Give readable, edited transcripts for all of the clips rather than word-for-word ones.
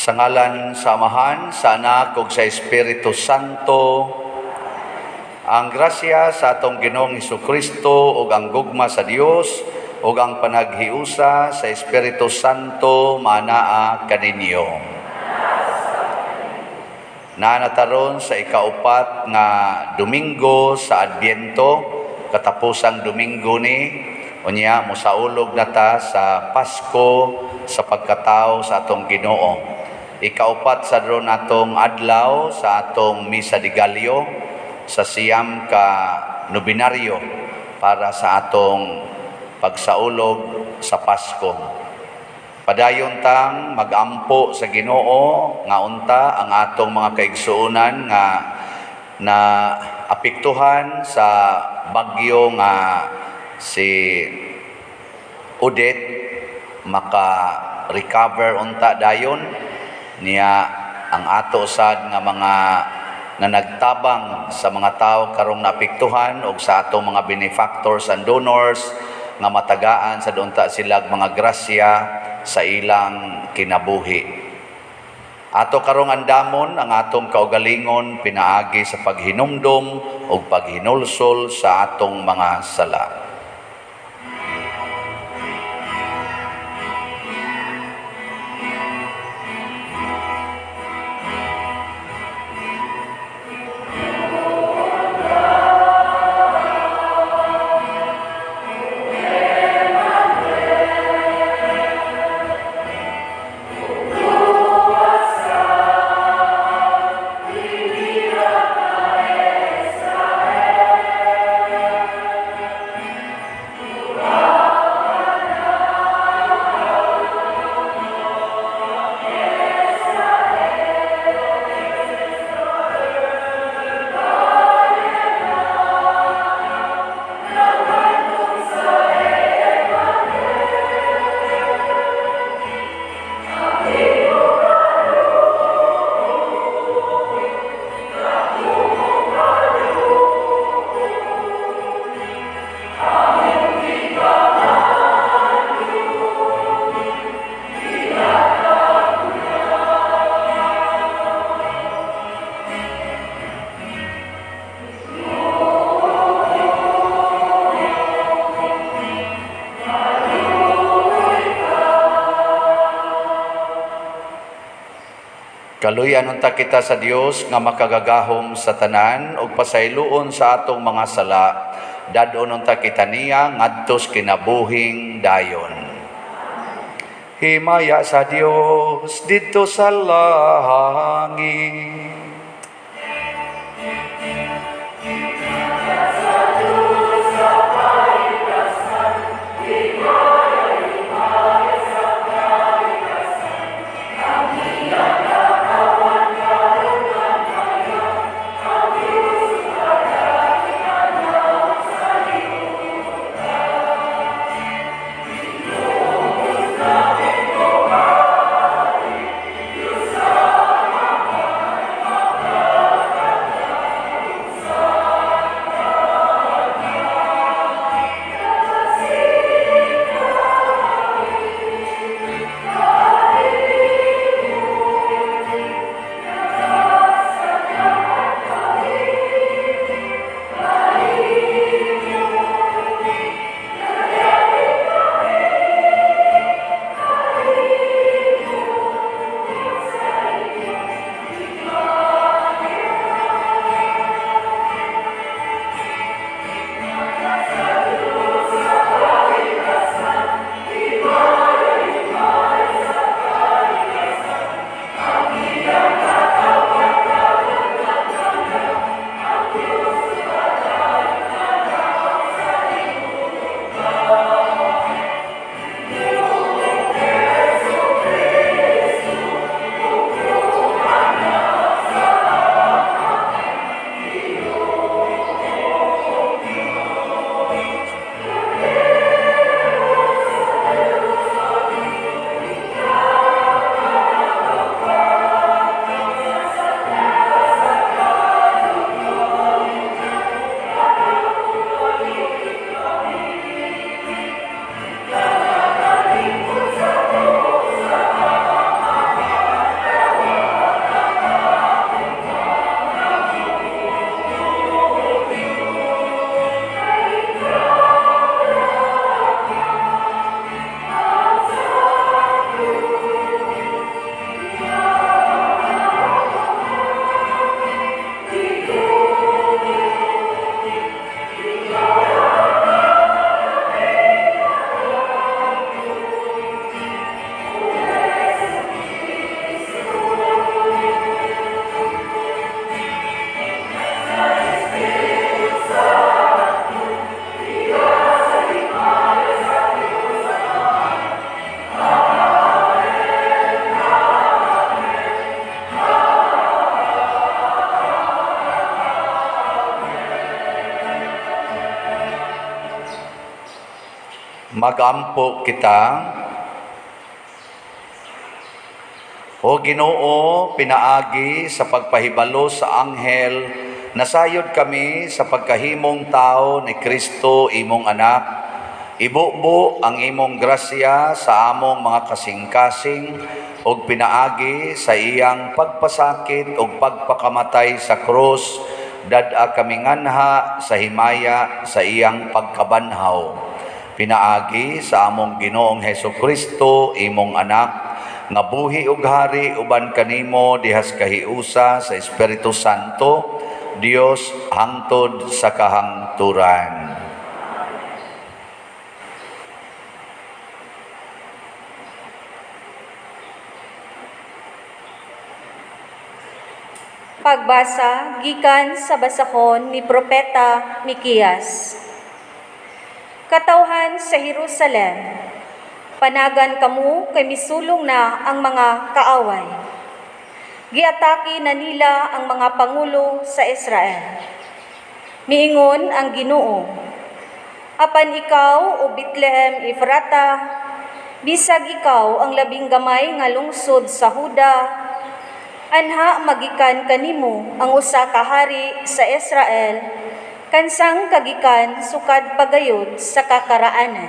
Sa ngalan sa Amahan, sa Anak ug sa Espiritu Santo, ang grasya sa atong Ginoong Kristo ug ang gugma sa Dios ug ang panaghiusa sa Espiritu Santo manaa kaninyo. Naa na ta ron sa ikaupat nga Domingo sa Adbyento, katapusang Domingo ni, unya mosaulog na ta sa Pasko sa pagkatao sa atong Ginoo. Ikaupat sa ron atong adlaw sa atong Misa de Gallo sa 9 ka nobinaryo para sa atong pagsaulog sa Pasko. Padayon tang magampo sa Ginoo nga unta ang atong mga kaigsuonan nga na apektuhan sa bagyo nga si Odette, maka-recover unta dayon niya. Ang ato sad nga mga na nagtabang sa mga tao karong naapektuhan og sa atong mga benefactors and donors nga matagaan sa unta sila mga grasya sa ilang kinabuhi. Ato karong andamon ang atong kaugalingon pinaagi sa paghinumdom ug paghinulsol sa atong mga sala. Kaluy-an unta kita sa Dios nga makagagahom sa tanan ug pasayloon sa atong mga sala. Dad-on unta kita niya ngadto sa kinabuhing dayon. Himaya sa Dios didto sa langit. Magampo kita. O Ginoo, pinaagi sa pagpahibalo sa anghel, nasayod kami sa pagkahimong tao ni Kristo imong anak. Ibubo ang imong grasya sa among mga kasing-kasing ug pinaagi sa iyang pagpasakit ug pagpakamatay sa krus, dad-a kami nganha sa himaya sa iyang pagkabanhaw. Pinaagi sa among Ginoong Hesus Kristo imong anak, nga buhi ug hari uban kanimo dihas kahiusa sa Espiritu Santo, Dios hangtod sa kahangturan. Pagbasa gikan sa basahon ni Propeta Mikias. Katawhan sa Jerusalem, panagan kamo kay misulong na ang mga kaaway. Giatake na nila ang mga pangulo sa Israel. Miingon ang Ginoo, apan ikaw, O Bethlehem Efrata, bisag ikaw ang labing gamay nga lungsod sa Huda, anha magikan kanimo ang usa ka hari sa Israel, kansang kagikan sukad pagayod sa kakaraanan.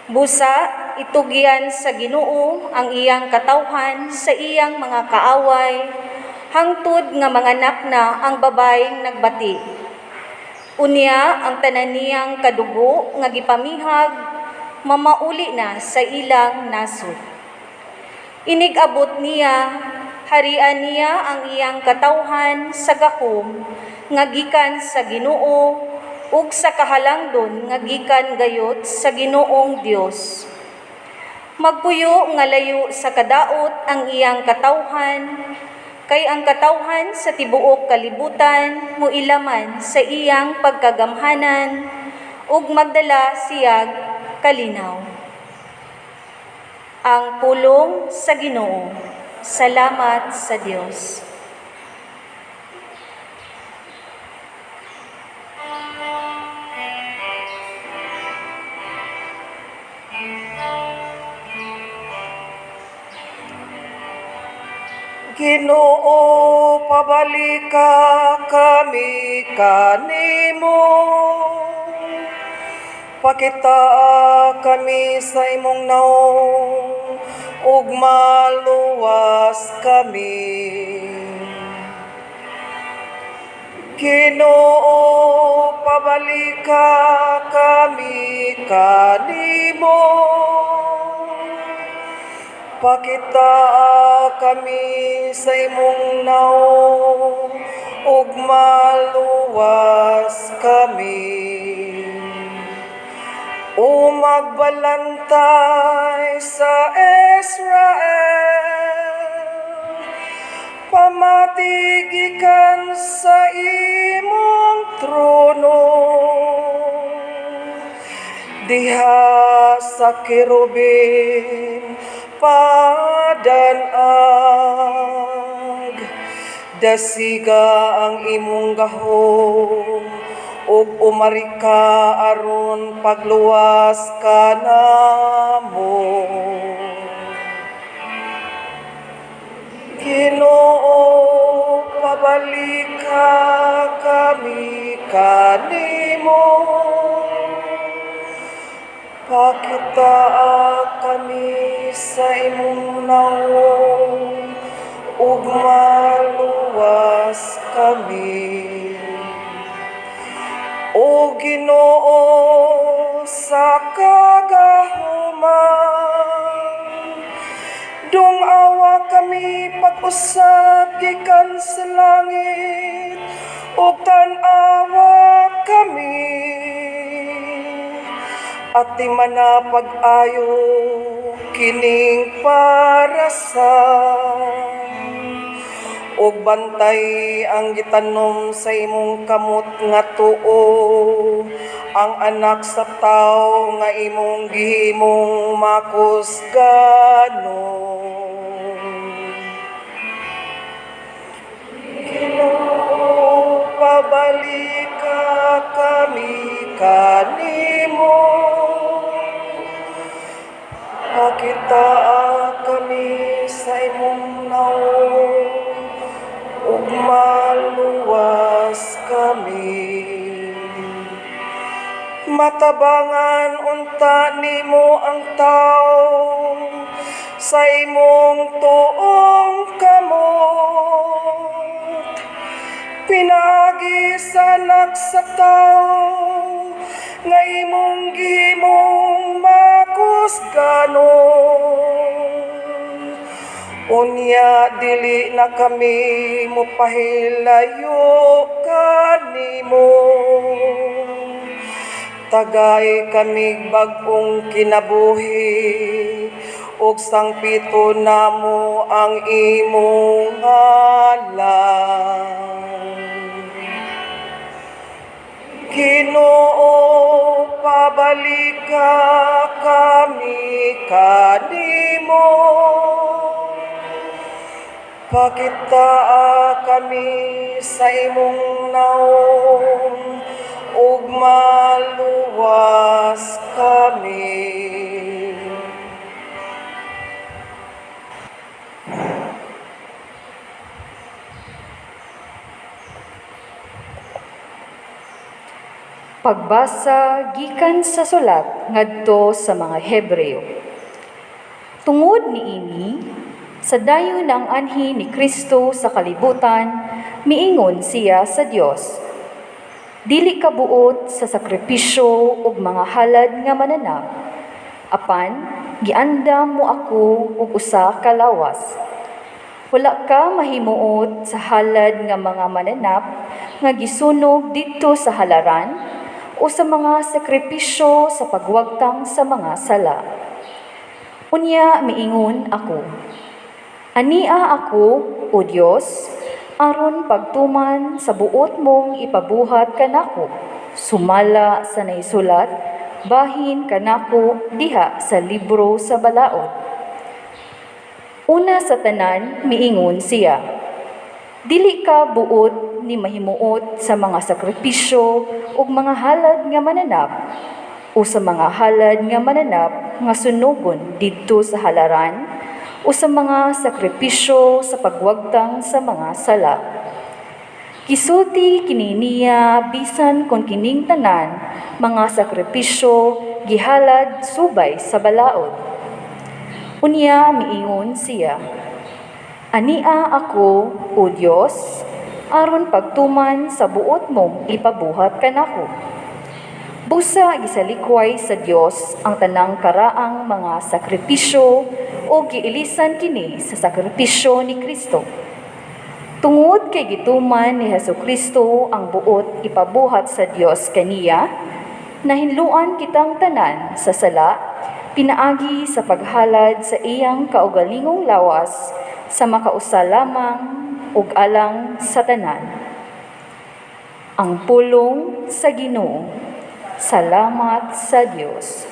Busa itugyan sa Ginoo ang iyang katawhan sa iyang mga kaaway, hangtod nga manganak na ang babayeng nagbati. Unya ang tanan niyang kadugo nga gipamihag mamauli na sa ilang nasod. Inig-abot niya, harian niya ang iyang katawhan sa gahom nga gikan sa Ginoo ug sa kahalangdon nga gikan gayot sa Ginoong Dios. Magpuyo nga layo sa kadaot ang iyang katawhan, kay ang katawhan sa tibuok kalibutan moilaman sa iyang pagkagamhanan ug magdala siyag kalinaw. Ang pulong sa Ginoo. Salamat sa Dios. Ginoo, pabalika kami kanimo. Pakitaa kami sa imong naong ug maluwas kami. Ginoo, pabalika kami kanimo. Pakitaa kami sa imong naong ug maluwas kami. O magbalantay sa Israel, pamati gikan sa imong trono. Diha sa kerubin padanag, dasiga ang imong gahom ug umarika aron pagluwas kanamo. Ginoo, pabalika kami kanimo. Pakitaa kami sa imong naong ug maluwas kami. O Ginoo, sa kagahuman, dungawa kami pag-usab gikan sa langit ug tan-awa kami. Atimana pag-ayo kining parasan ug bantay ang gitanom sa imong kamot nga tuo, ang anak sa tawo nga imong gihimong makusganon. Ginoo, pabalika kami kanimo. Pakitaa kami sa imong naong ug maluwas kami. Matabangan unta nimo ang tawo sa imong tuong kamot. Pinaagi sa anak sa tawo nga imong gihimong makusganon. Unya dili na kami mopahilayo kanimo. Tagay kami bag-ong kinabuhi ug sangpito namo ang imong ngalan. Ginoo, pabalika kami kanimo. Pakitaa kami sa imong naong ug maluwas kami. Pagbasa gikan sa sulat ngadto sa mga Hebreo. Tungod niini, sa dayon ang anhi ni Kristo sa kalibutan, miingon siya sa Dios. Dili ka buot sa sakripisyo ug mga halad nga mananap, apan giandam mo ako og usa ka lawas. Wala ka mahimuot sa halad nga mga mananap nga gisunog didto sa halaran o sa mga sakripisyo sa pagwagtang sa mga sala. Unya miingon ako, ania ako, O Dios, aron pagtuman sa buot mong ipabuhat kanako, sumala sa naisulat, bahin kanako diha sa libro sa balaod. Una sa tanan, miingon siya, dili ka buot ni mahimuot sa mga sakripisyo ug mga halad nga mananap o sa mga halad nga mananap nga sunogon didto sa halaran o sa mga sakripisyo sa pagwagtang sa mga sala. Gisulti kini niya bisan kon kining tanan mga sakripisyo gihalad subay sa balaod. Unya miingon siya, ania ako, O Dios, aron pagtuman sa buot mong ipabuhat kanako. Busa gisalikway sa Dios ang tanang karaang mga sakripisyo o giilisan kini sa sakripisyo ni Kristo. Tungod kay gituman ni Hesukristo ang buot ipabuhat sa Dios kaniya, nahinluan kitang tanan sa sala, pinaagi sa paghalad sa iyang kaugalingong lawas sa makausa lamang ug alang sa tanan. Ang pulong sa Ginoo. Salamat sa Dios.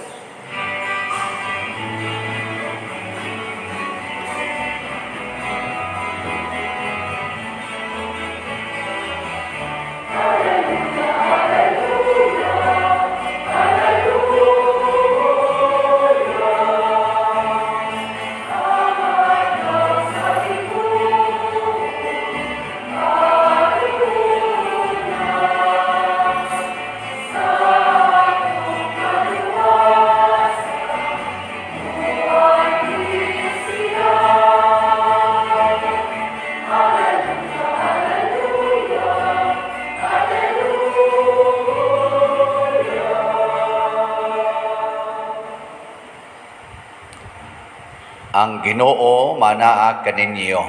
Ang Ginoo manaa kaninyo.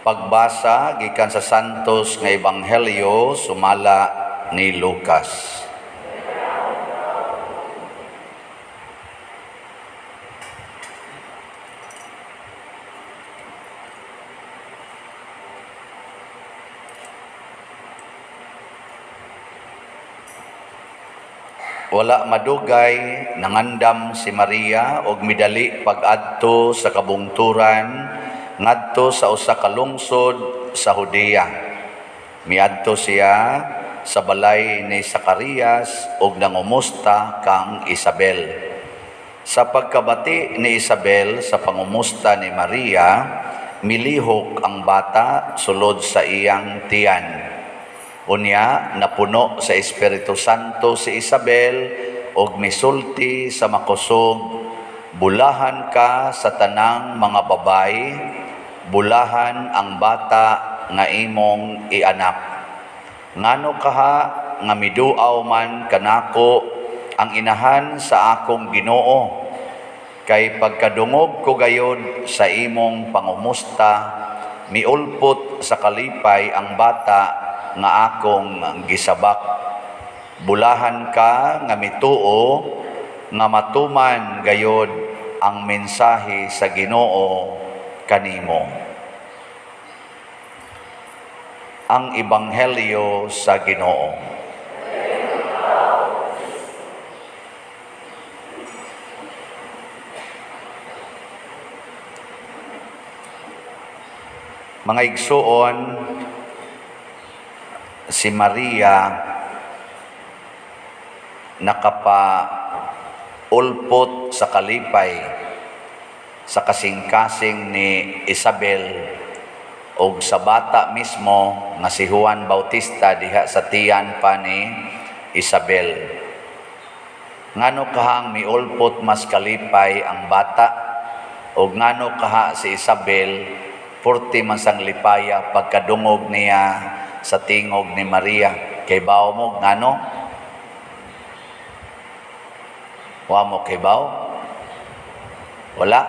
Pagbasa gikan sa Santos nga Ebanghelyo sumala ni Lucas. Wala madugay nangandam si Maria og midali pag-adto sa kabungturan ngadto sa usa ka lungsod sa Judea. Miadto siya sa balay ni Zacarias og nangumusta kang Isabel. Sa pagkabati ni Isabel sa pangumusta ni Maria, milihok ang bata sulod sa iyang tiyan. Unya, napuno sa Espiritu Santo si Isabel ug misulti sa makusog, "Bulahan ka sa tanang mga babayi, bulahan ang bata nga imong ianak. Ngano kaha nga miduaw man kanako ang inahan sa akong Ginoo? Kay pagkadungog ko gayod sa imong pangumusta, miulpot sa kalipay ang bata nga akong gisabak. Bulahan ka nga mituo nga matuman gayod ang mensahe sa Ginoo kanimo." Ang Ebanghelyo sa Ginoo. Mga igsuon, si Maria nakapaulpot sa kalipay sa kasing-kasing ni Isabel og sa bata mismo nga si Juan Bautista diha sa tiyan pa ni Isabel. Ngano kahang miulpot mas kalipay ang bata og ngano kaha si Isabel purti man sang lipaya pagkadungog niya sa tingog ni Maria? Kay bawo mo ngano? Wa mo kay bawo? Wala.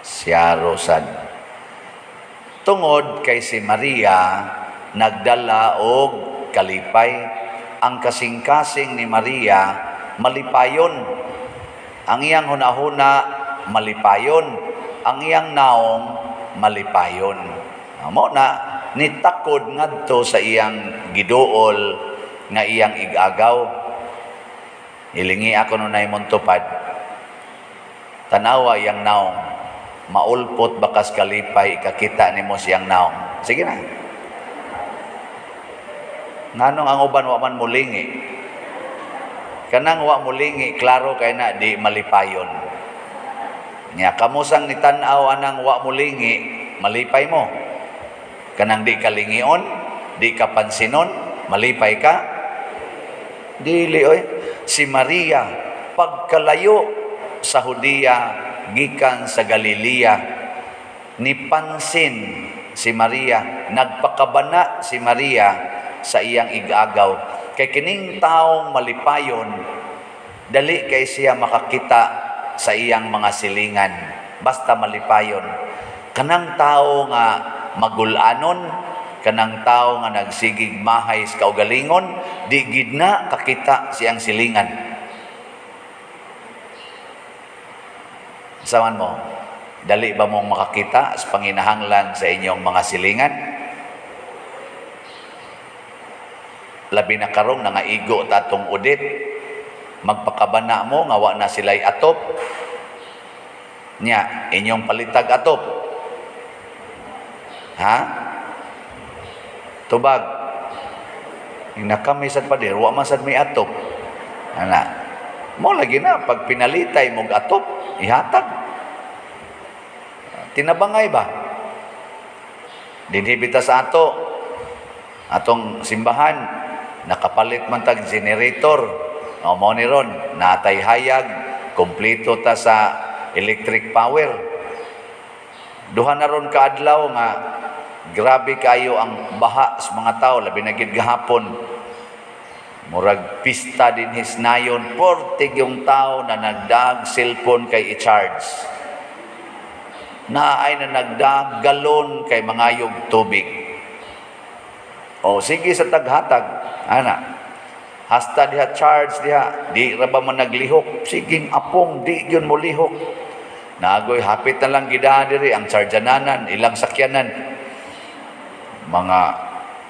Siya rosad. Tungod kay si Maria nagdala og kalipay. Ang kasing-kasing ni Maria malipayon. Ang iyang hunahuna malipayon. Ang iyang naong malipayon. Mao na nitakod ngadto sa iyang giduol nga iyang igagaw. Ilingi ako nunay montupad. Tanawa iyang naong. Maulpot bakas kalipay ikakita nimo siyang naong. Sige na. Nganong ang uban wa man mulingi? Kanang wa mulingi, klaro kay na di malipayon. Nya kamusang nitan-aw anang wa mulingi, malipay mo. Kanang di ka lingion, di ka pansinon, malipay ka? Dili oy. Si Maria pagkalayo sa Judea gikan sa Galilea, nipansin si Maria, nagpakabana si Maria sa iyang igagaw. Kay kining taong malipayon, dali kay siya makakita sa iyang mga silingan, basta malipayon. Kanang tao nga magulanon, kanang tao nga nagsigig mahay sa kaugalingon, di gid na kakita siyang silingan. Saman mo, dali ba mong makakita sa panginahanglan sa inyong mga silingan? Labi na karong nangaigo tatong udit, magpakabana mo nga wa na sila'y atop. Nya, inyong palitag atop. Ha? Tubag. Inakami sad pader, wa man sad may atop. Ana. Mo lagi na pag pinalitay mog atop, ihatag. Tinabangay ba? Dinhi bita sa ato, atong simbahan, nakapalit man tag generator. O mo ni ron, natay hayag, kompleto ta sa electric power. Duha na ron kaadlaw nga grabe kayo ang baha sa mga tao, labi na gid gahapon. Murag pista din hisnayon, portig yung tao na nagdag cellphone kay i-charge. Naay na nagdag galon kay mangayog tubig. O sige sa taghatag, ana. Hasta diha charge diha, di ra ba man naglihok? Sige apong di gyud mo lihok. Nagoy hapit na lang gida diri ang chargeananan, ilang sakyanan. Mga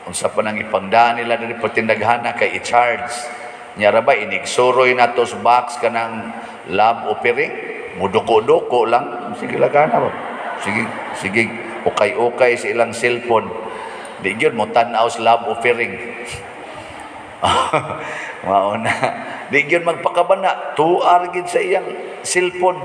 unsa pa nang ipangdaan nila diri pertindaghana kay i-charge. Nya ra ba inigsuroy na to sa box kanang love offering, muduko-duko lang, sige lagana ba. Sige, sige ukay-ukay sa ilang cellphone. Di gyud mo tan-aw sa love offering. Mao na. Di gyud magpakabana, tuar gid sa iyang cellphone.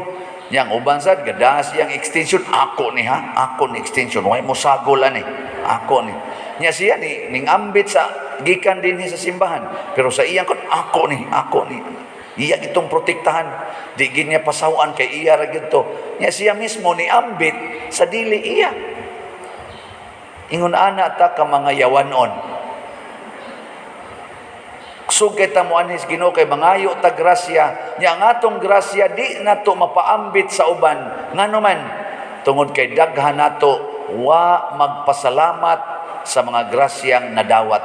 Yang uban sad gadas iyang extension, "Ako ni ha, ako ni extension, way mo sagol ani. Ako ni." Nya siya ni ning ambit sa gikan dinhi sa simbahan, pero sa iyang kon, "Ako ni, ako ni." Iya itong protektahan. Di gid niya pasawan kay iya ra gyud to. Nya siya mismo ni ambit sa dili iya. Ingon ana ta ka mga yawanon. Kusog kay ta moanhis Ginoo kay mangayo ta grasya. Nya ang atong grasya di nato mapaambit sa uban. Ngano man? Tungod kay daghan nato wa magpasalamat sa mga grasyang nadawat.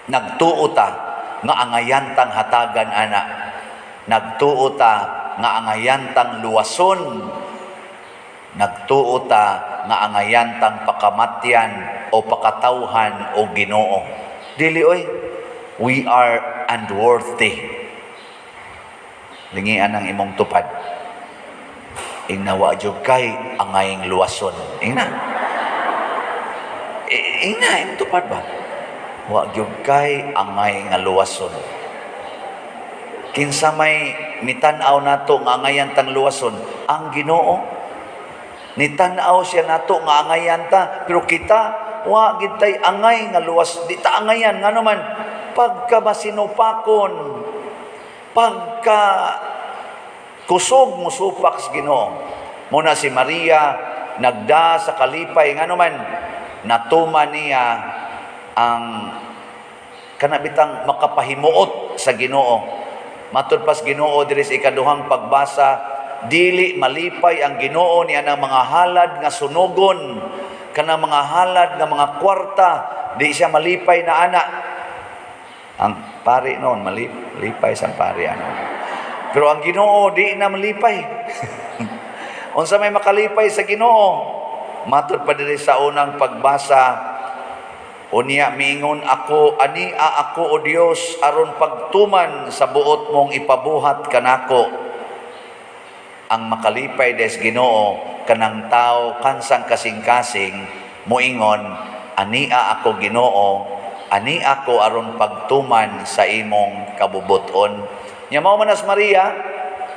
Nagtuo ta nga angayan tang hatagan ana. Nagtuo ta nga angayan tang luwason. Nagtuo ta nga angayan tang pakamatyan o pakatawhan o Ginoo. Dili oy, we are unworthy. Lingian ang imong tupad. Ingna, "Wa jud kay angayng luwason." Ingna. Ingna imong tupad ba? "Wa jud kay angay nga luwason." Kinsa may mitan-aw nato nga angayan tang luwason? Ang Ginoo. Nitan-aw siya nato nga angayan ta, pero kita wa gid tay angay nga luwas, di ta angayan. Ngano man? Pagka masinupakon, pagka kusog mo supak sa Ginoo. Muna si Maria nagda sa kalipay. Ngano man? Natuman niya ang kanabitang makapahimuot sa Ginoo. Matud pas Ginoo diri sa ikaduhang pagbasa, dili malipay ang Ginoo niya ng mga halad nga sunugon, kanang mga halad nga mga kwarta, di siya malipay na ana. Ang pari noon malipay sa pari ano. Pero ang Ginoo di na malipay. Unsa may makalipay sa Ginoo? Matud pa diri sa unang pagbasa, "Unya miingon ako, ania ako, o Dios, aron pagtuman sa buot mong ipabuhat kanako." Ang makalipay des Ginoo kanang tao kansang kasing-kasing moingon, "Ania ako, Ginoo, ani ako aron pagtuman sa imong kabubuton." Nya mao man as Maria,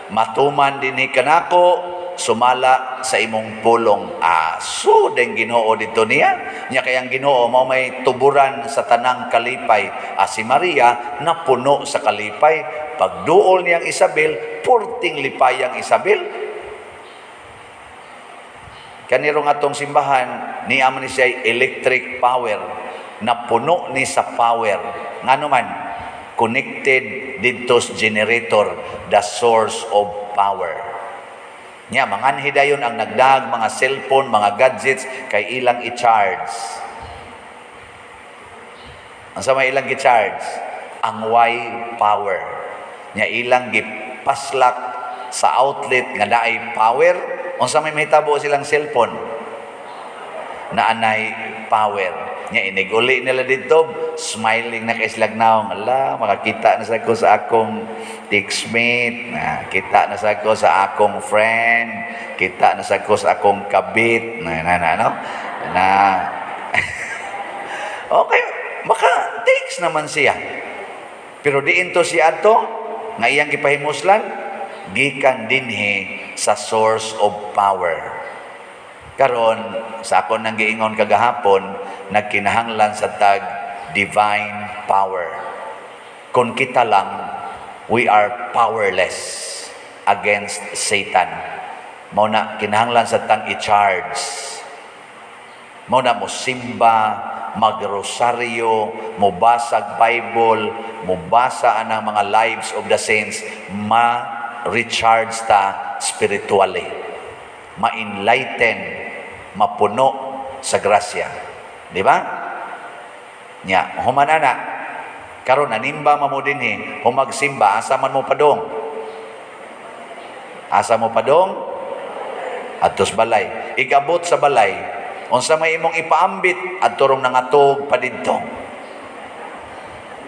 "Matuman dinhi kanako sumala sa imong pulong." Aso den Ginoo dito niya. Nya kay ang Ginoo mao may tuburan sa tanang kalipay. Si Maria napuno sa kalipay. Pagduol niyang Isabel, purting lipayang Isabel. Kanirong atong simbahan, niya man ni siya electric power. Napuno ni sa power. Ngano man? Connected didto sa generator, the source of power. Nya manganhi dayon ang nagdag mga cellphone, mga gadgets kay ilang i-charge. Ang sa may ilang gi-charge? Ang Y power. Nya ilang gipaslak sa outlet nga naay power, unsa may mahitabo silang cellphone? Naanay power. Nya inig-uli nila dito, smiling na kay silag naong. "Ala, makakita na sa ko sa akong textmate, na kita na sa ko sa akong friend, kita na sa ko sa akong kabit," na na na no? Na okay, maka text naman siya. Pero diin to siya adto nga iyang gipahimuslan, gikan dinhi sa source of power. Karon sa ako nang giingon kagahapon, nagkinahanglan sa tag divine power. Kung kita lang, we are powerless against Satan. Mao na kinahanglan sa tang i-charge. Mao na mo simba, magrosaryo, mobasag Bible, mobasa anang mga lives of the saints, ma-recharge ta spiritually. Ma-enlighten, mapuno sa grasya. Di ba? Nya, human ana. Karon nanimba man mo dinhi, humagsimba, asa man mo padong? Asa mo padong? Adtos balay. Igabot sa balay, unsa may imong ipaambit adto rong nangatog pa didto?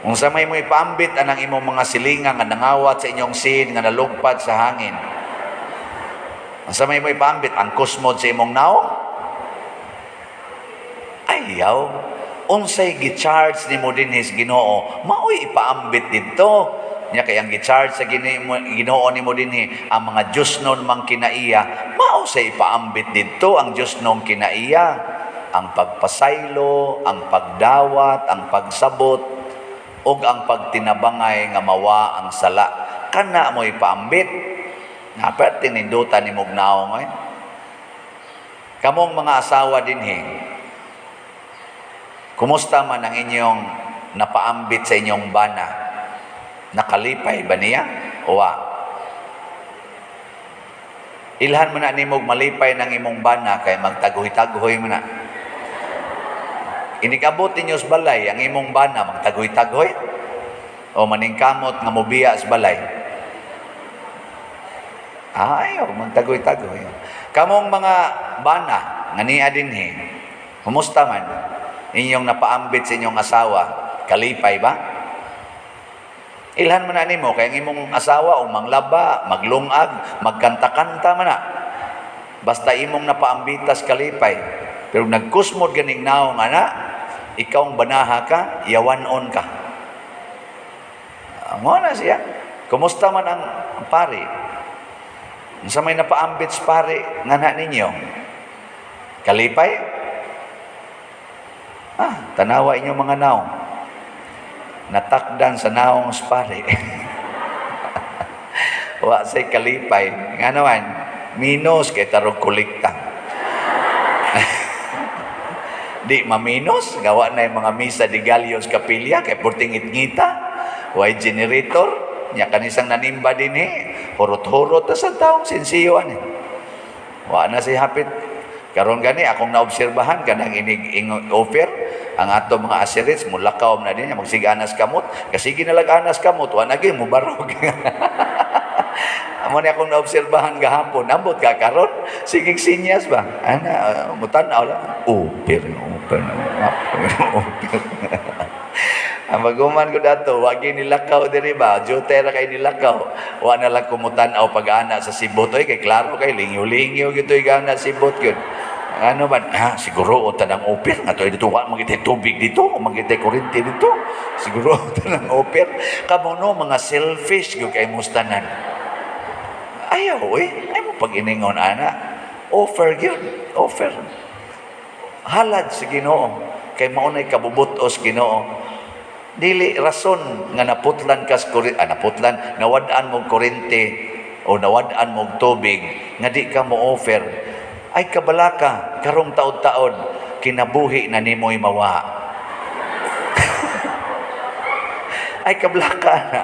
Unsa may imong ipaambit anang imong mga silinga nga nangawat sa inyong sin nga nalugpad sa hangin? Unsa may imong ipaambit ang kusmod sa imong naong? Ayaw. Unsay gi-charge nimo dinhi sa Ginoo, maoy ipaambit didto. Nya kay ang gi-charge sa Ginoo nimo dinhi ang mga Diyosnon mang kinaiya, mao say ipaambit didto ang Diyosnong kinaiya, ang pagpasaylo, ang pagdawat, ang pagsabot ug ang pagtinabangay nga mawa ang sala. Kana mo ipaambit. Na perti nindutan ni naong oy. Kamong mga asawa dinhi, kumusta man ang inyong napaambit sa inyong bana? Nakalipay ba niya? O wa? Ilhan mo na nimog malipay ng imong bana kay magtaguhoy-taghoy mo na. Inig-abot ninyo sa balay, ang imong bana magtaguhoy-taghoy o maningkamot nga mobiya sa balay? Ayaw, magtagoy-tagoy. Kamong mga bana nga niya dinhi, kumusta man inyong napaambit sa inyong asawa? Kalipay ba? Ilhan man na nimo kay ang imong asawa o manglaba, maglungag, magkanta-kanta man na. Basta imong napaambitas, kalipay. Pero nagkusmod ganing naong ana, ikaw ang banaha ka, yawanon ka. Mo na siya. Kumusta man ang pari? Sa may napaambit sa pari nga na ninyo? Kalipay? Ah, tanawa inyong mga naong. Natakdan sa naong sa pari. Wa say kalipay. Nga naman, minus kay tarog kolekta. Di maminos, gawa na yung mga misa di Galios Kapilya, kay purtingit ngita, way generator, nya kanisang nanimba din eh, hurot-hurot ta sa taong sinsiyo ani. Wa na si hapit. Karon gani akong naobserbahan kanang inig offer ang ato mga asirits mulakaw na din magsiganas kamot kasi ginalaganas kamot, wa na gyud mubarog. Amo ni akong naobserbahan gahapon. Ambot ka karon, sige sinyas ba? Ana, mutan-aw lang. Offer, offer, offer. Ang baguman ko dato, wagi nilakaw diri ba? Jute ra kay nilakaw. Wa na lang kumutan-aw pag-ana sa sibot. Oy, kay klaro kay lingyo-lingyo gito'y gana sibot yun. Ano ba? Ah, siguro o tanang offer. Nga to, dito, wa magitay tubig dito, magitay kuryente dito. Siguro o tanang offer. Kamo no, mga selfish gyud kay mustanan. Ayaw eh. Ay mo pag-iningon, ana. Offer gyud. Offer. Halad sa Ginoo. Kay maunay kabubutos Ginoo. Dili rason nga naputlan kas kuryente, ah, naputlan, nawad-an mong kuryente o nawad-an mong tubig nga di ka mo offer. Ay kabalaka, karong taod-taod, kinabuhi na nimoy mawa. Ay kabalaka na.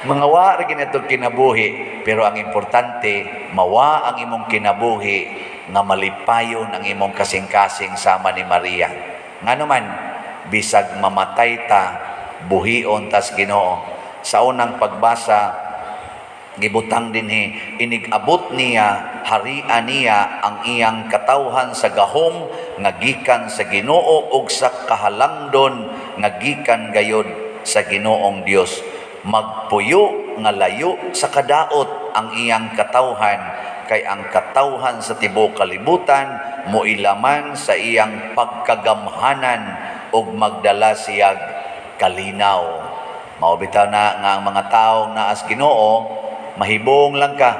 Mga wa ra ginatong kinabuhi, pero ang importante, mawa ang imong kinabuhi nga malipayon ang imong kasing-kasing sama ni Maria. Ngano man, bisag mamatay ta, buhion tas Ginoo. Sa unang pagbasa, gibutang dinhi, inig-abot niya, harian niya ang iyang katawhan sa gahom nga gikan sa Ginoo ug sa kahalangdon nga gikan gayod sa Ginoong Dios. Magpuyo nga layo sa kadaot ang iyang katawhan, kay ang katawhan sa tibuok kalibutan moilaman sa iyang pagkagamhanan ug magdala siyag kalinaw. Mao bitaw na nga ang mga tawo naas Ginoo, mahibong lang ka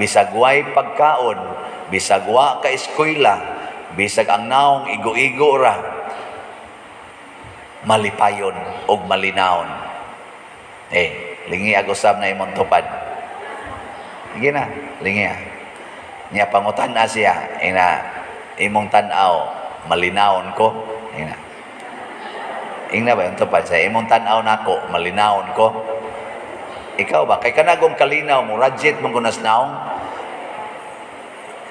bisag way pagkaon, bisag wa ka eskwela, bisag ang naong igo-igo ra, malipayon og malinawon. Lingi ag usab na imong tupad. Sige na, lingi. Nya pangutan na siya, ina imong tan-aw, malinawon ko. Ina. Ingna ba yung tupad sa imong tan-aw nako, malinawon ko. Ikaw ba kay kanagong kalinaw mo, rajit mong kunas naong?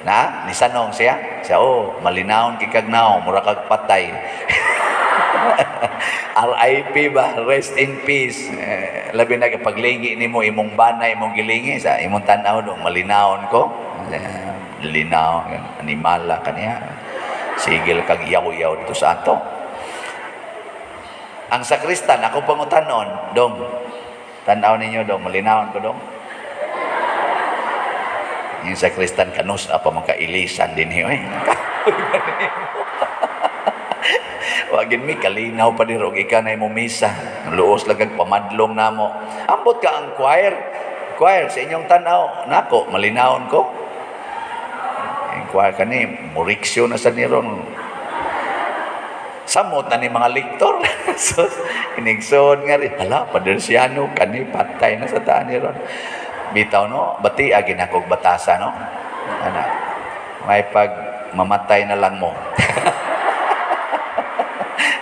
Na, nisanong siya. Siya, oh, malinawon kikag naong, mura kag patay. RIP ba? Rest in peace. Labi na paglingi nimo imong bana, imong gilingi sa imong tan-aw dong, malinawon ko. Linaw, animala kaniya. Sigil kag yaw-yaw dito sa ato. Ang sakristan, ako pangutanon, dong, tan-aw ninyo dong, malinawon ko dong. Yung sakristan kanus apa magkailisan din hiyo eh. Wa gyud mi kalinaw pa diri og ikaw na mo misa. Luos lang kag pamadlong namo. Ambot ka ang choir. Choir sa inyong tan-aw nako malinawon ko. Ang choir kani muriksyo na sa niron. Samot na ni mga lektor. So, inigsoon nga rin. Hala, Padersiano, kani patay na sa taan ni ron. Bitaw no, bati agi na kog batasa no. Ana. May pag mamatay na lang mo.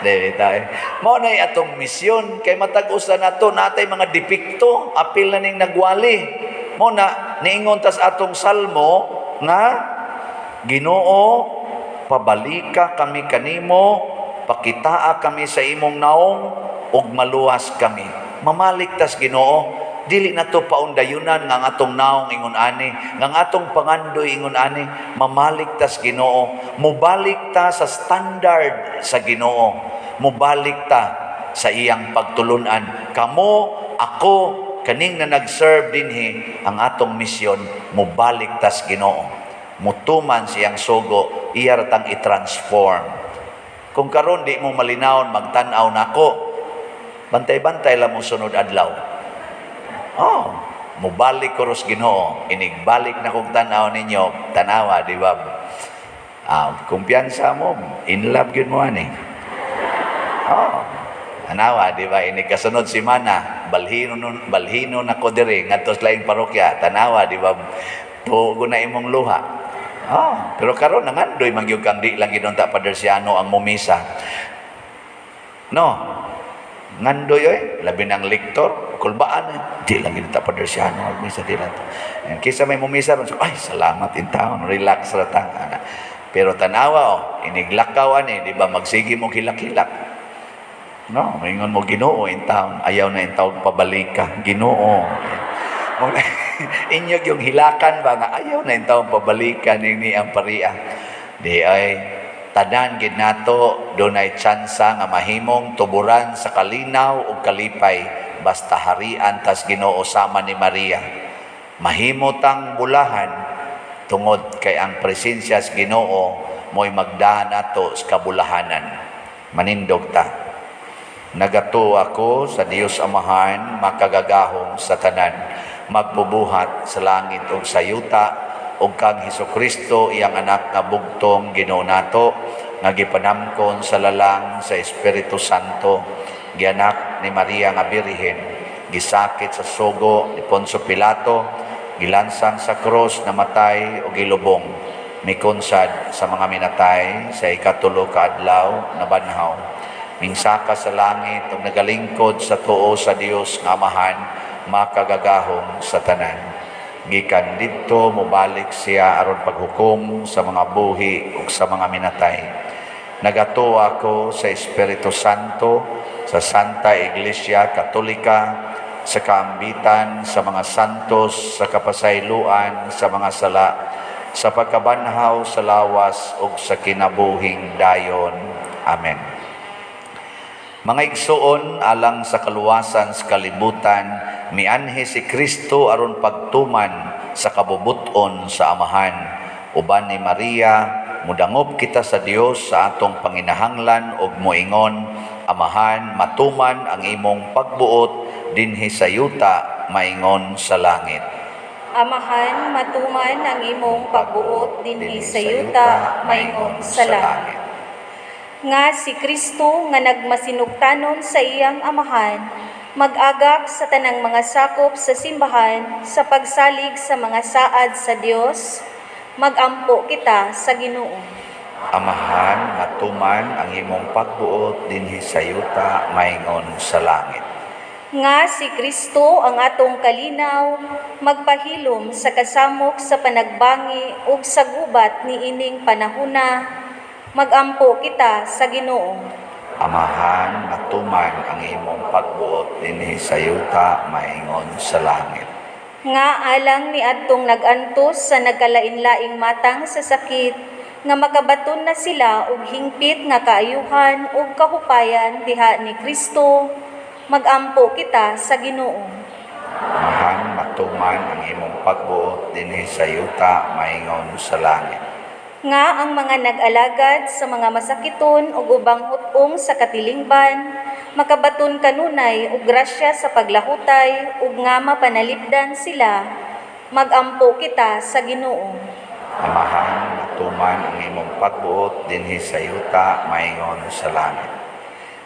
Dili tayo. Mao na atong misyon kay matag usa nato natay mga depekto, apil na ning nagwali. Mao na niingon tas atong salmo nga Ginoo, pabalika kami kanimo, pakitaa kami sa imong naong ug maluwas kami. Mamalik tas Ginoo, dili na to paundayunan nga ang atong naong ingon ani, nga ang atong pangandoy ingon ani, mamalik tas Ginoo, mubalik ta sa standard sa Ginoo, mubalik ta sa iyang pagtulunan. Kamo, ako, kaning na nag-serve dinhi, ang atong misyon, mubalik tas Ginoo. Mutuman siyang sugo, iya ra tang i-transform. Kung karon di mo malinawon magtan-aw nako, bantay-bantay lang mo sunod adlaw. Oh, mubalik ko ros Ginoo, inigbalik na kog tan-aw ninyo, tanawa, di ba? Ah, kumpiyansa mo, in love gyud mo ani. Oh, tanawa, di ba? Inig kasunod si Mana, balhino nun, balhino na ko diri ngadto sa laing parokya, tanawa, di ba? Tugo na imong luha. Oh, pero karon nangandoy man gyud kang di lang gyud unta Padersiano ang mumisa. No. Ngandoy oy, labi ng lektor, kulbaan eh. Di lang gyud ta Padersiano ang misa di lang. And kaysa may mumisa ron, so, ay salamat in taon, relax ra ta. Ana. Pero tanawa oh, iniglakaw ani, di ba magsige mo hilak-hilak. No, maingon mo Ginoo in taon, ayaw na in taon pabalika, Ginoo. Inyog yung hilakan ba nga ayaw na in taon pabalikan ni ang paria. Di ay tanan gid nato dunay tsansa nga mahimong tuburan sa kalinaw ug kalipay basta harian tas Ginoo sama ni Maria. Mahimo tang bulahan tungod kay ang presensya sa Ginoo mo'y magdaan nato sa kabulahanan. Manindog ta. Nagatuo ako sa Dios Amahan, makagagahom sa tanan, magbubuhat sa langit ug sa yuta, ug kang Hesukristo iyang anak nga bugtong Ginoo nato, nga gipanamkon sa lalang sa Espiritu Santo, gianak ni Maria nga Birhen, gisakit sa sugo ni Poncio Pilato, gilansang sa krus, namatay ug gilubong, mikonsad sa mga minatay, sa ikatulo ka adlaw nabanhaw, mingsaka sa langit ug nagalingkod sa tuo sa Dios nga Amahan, makagagahom sa tanan. Gikan didto mobalik siya aron paghukom sa mga buhi ug sa mga minatay. Nagatuo ako sa Espiritu Santo, sa Santa Iglesia Katolika, sa kaambitan sa mga santos, sa kapasayloan sa mga sala, sa pagkabanhaw sa lawas ug sa kinabuhing dayon. Amen. Mga igsuon, alang sa kaluwasan sa kalibutan, mianhi si Kristo aron pagtuman sa kabubuton sa Amahan. Uban ni Maria, mudangop kita sa Dios sa atong panginahanglan ug moingon, Amahan, matuman ang imong pagbuot dinhi sa yuta maingon sa langit. Amahan, matuman ang imong pagbuot dinhi sa yuta maingon sa langit. Nga si Kristo nga nagmasinugtanon sa iyang Amahan, mag-agak sa tanang mga sakop sa simbahan sa pagsalig sa mga saad sa Dios, magampo kita sa Ginoo. Amahan, matuman ang imong pagbuot dinhi sa yuta maingon sa langit. Nga si Kristo ang atong kalinaw, magpahilom sa kasamok sa panagbangi ug sa gubat niining panahuna, magampo kita sa Ginoo. Amahan, matuman ang imong pagbuot dinhi sa yuta maingon sa langit. Nga alang ni adtong nag-antos sa nagkalain-laing matang sa sakit, nga makabaton na sila og hingpit nga kaayuhan ug kahupayan diha ni Kristo, magampo kita sa Ginoo. Amahan, matuman ang imong pagbuot dinhi sa yuta maingon sa langit. Nga ang mga nag-alagad sa mga masakiton ug ubang hut-ong sa katilingban makabaton kanunay og grasya sa paglahutay ug nga mapanalipdan sila, magampo kita sa Ginoo. Amahan, matuman ang imong pagbuot dinhi sa yuta maingon sa langit.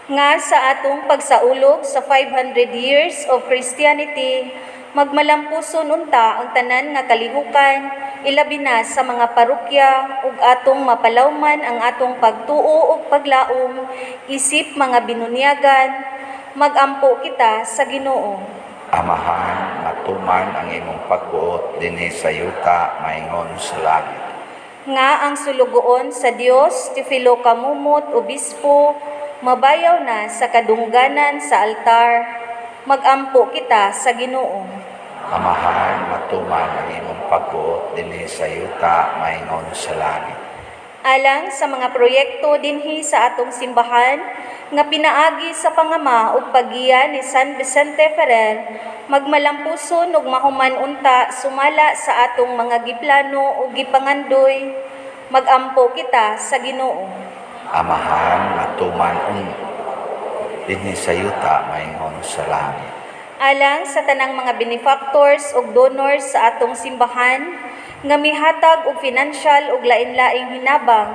Nga sa atong pagsaulog sa 500 years of Christianity, magmalampuson unta ang tanan nga kalihukan, ilabi na sa mga parokya, ug atong mapalawman ang atong pagtuo ug paglaom isip mga binunyagan, magampo kita sa Ginoo. Amahan, matuman ang imong pagbuot dinhi sa yuta maingon sa langit. Nga ang sulugoon sa Dios, Teofilo Camomot, Obispo, mabayaw na sa kadungganan sa altar, magampo kita sa Ginoo. Amahan, matuman ang imong pagbuot dinhi sa yuta maingon sa langit. Alang sa mga proyekto dinhi sa atong simbahan nga pinaagi sa pangama ug paggiya ni San Vicente Ferrer, magmalampuson ug mahuman unta sumala sa atong mga giplano ug gipangandoy, magampo kita sa Ginoo. Amahan, matuman ang dinhi sa yuta maingon sa langit. Alang sa tanang mga benefactors ug donors sa atong simbahan nga mihatag og financial ug lain-laing hinabang,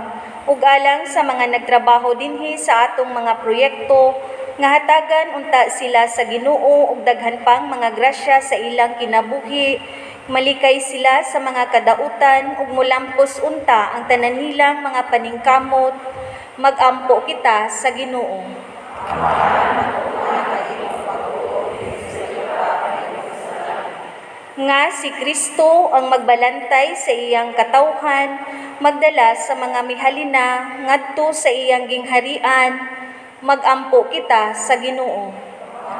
ug alang sa mga nagtrabaho dinhi sa atong mga proyekto nga hatagan unta sila sa Ginoo og daghan pang mga grasya sa ilang kinabuhi, malikay sila sa mga kadautan ug molampos unta ang tanan nilang mga paningkamot, magampo kita sa Ginoo. Amahan, Nga si Kristo ang magbalantay sa iyang katawhan, magdala sa mga mihalina ngadto sa iyang gingharian, magampo kita sa Ginoo.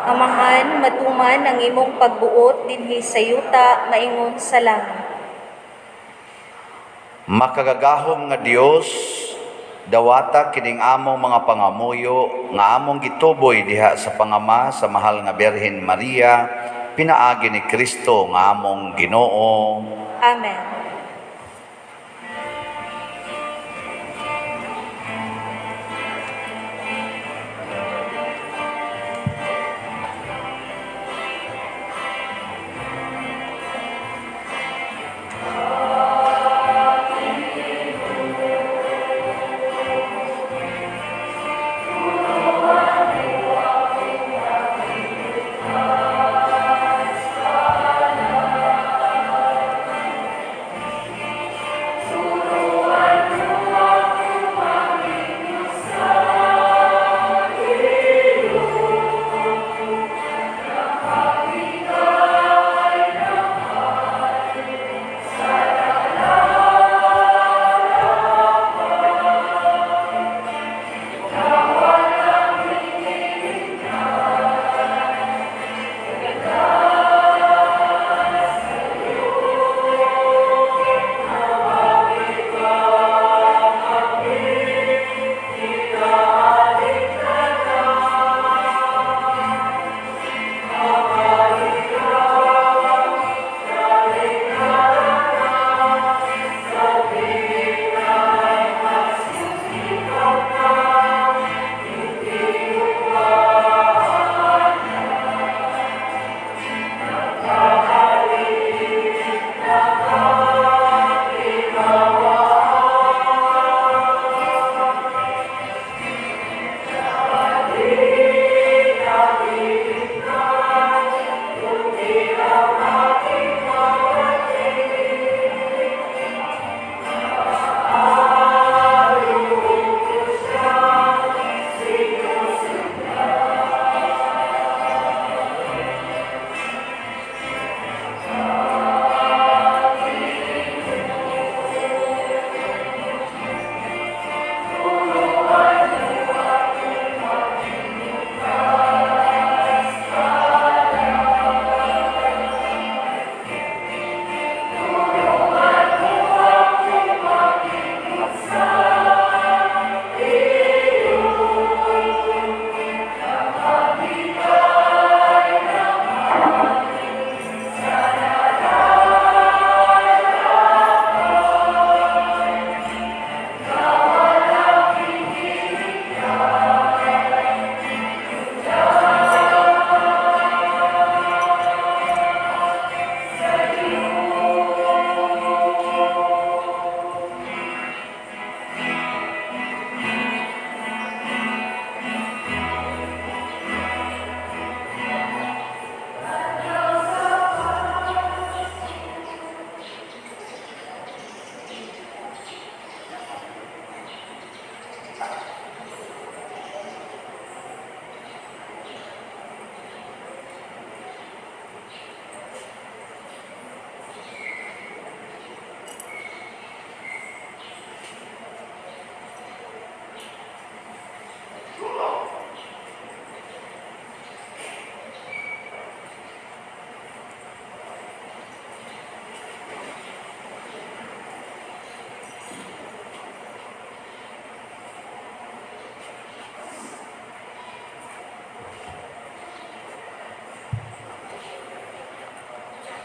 Amahan, matuman ang imong pagbuot dinhi sa yuta maingon sa langit. Makagagahom nga Dios, dawata kining among mga pangamuyo nga among gituboy diha sa pangama sa mahal nga Birhen Maria, pinaagi ni Kristo nga among Ginoo. Amen.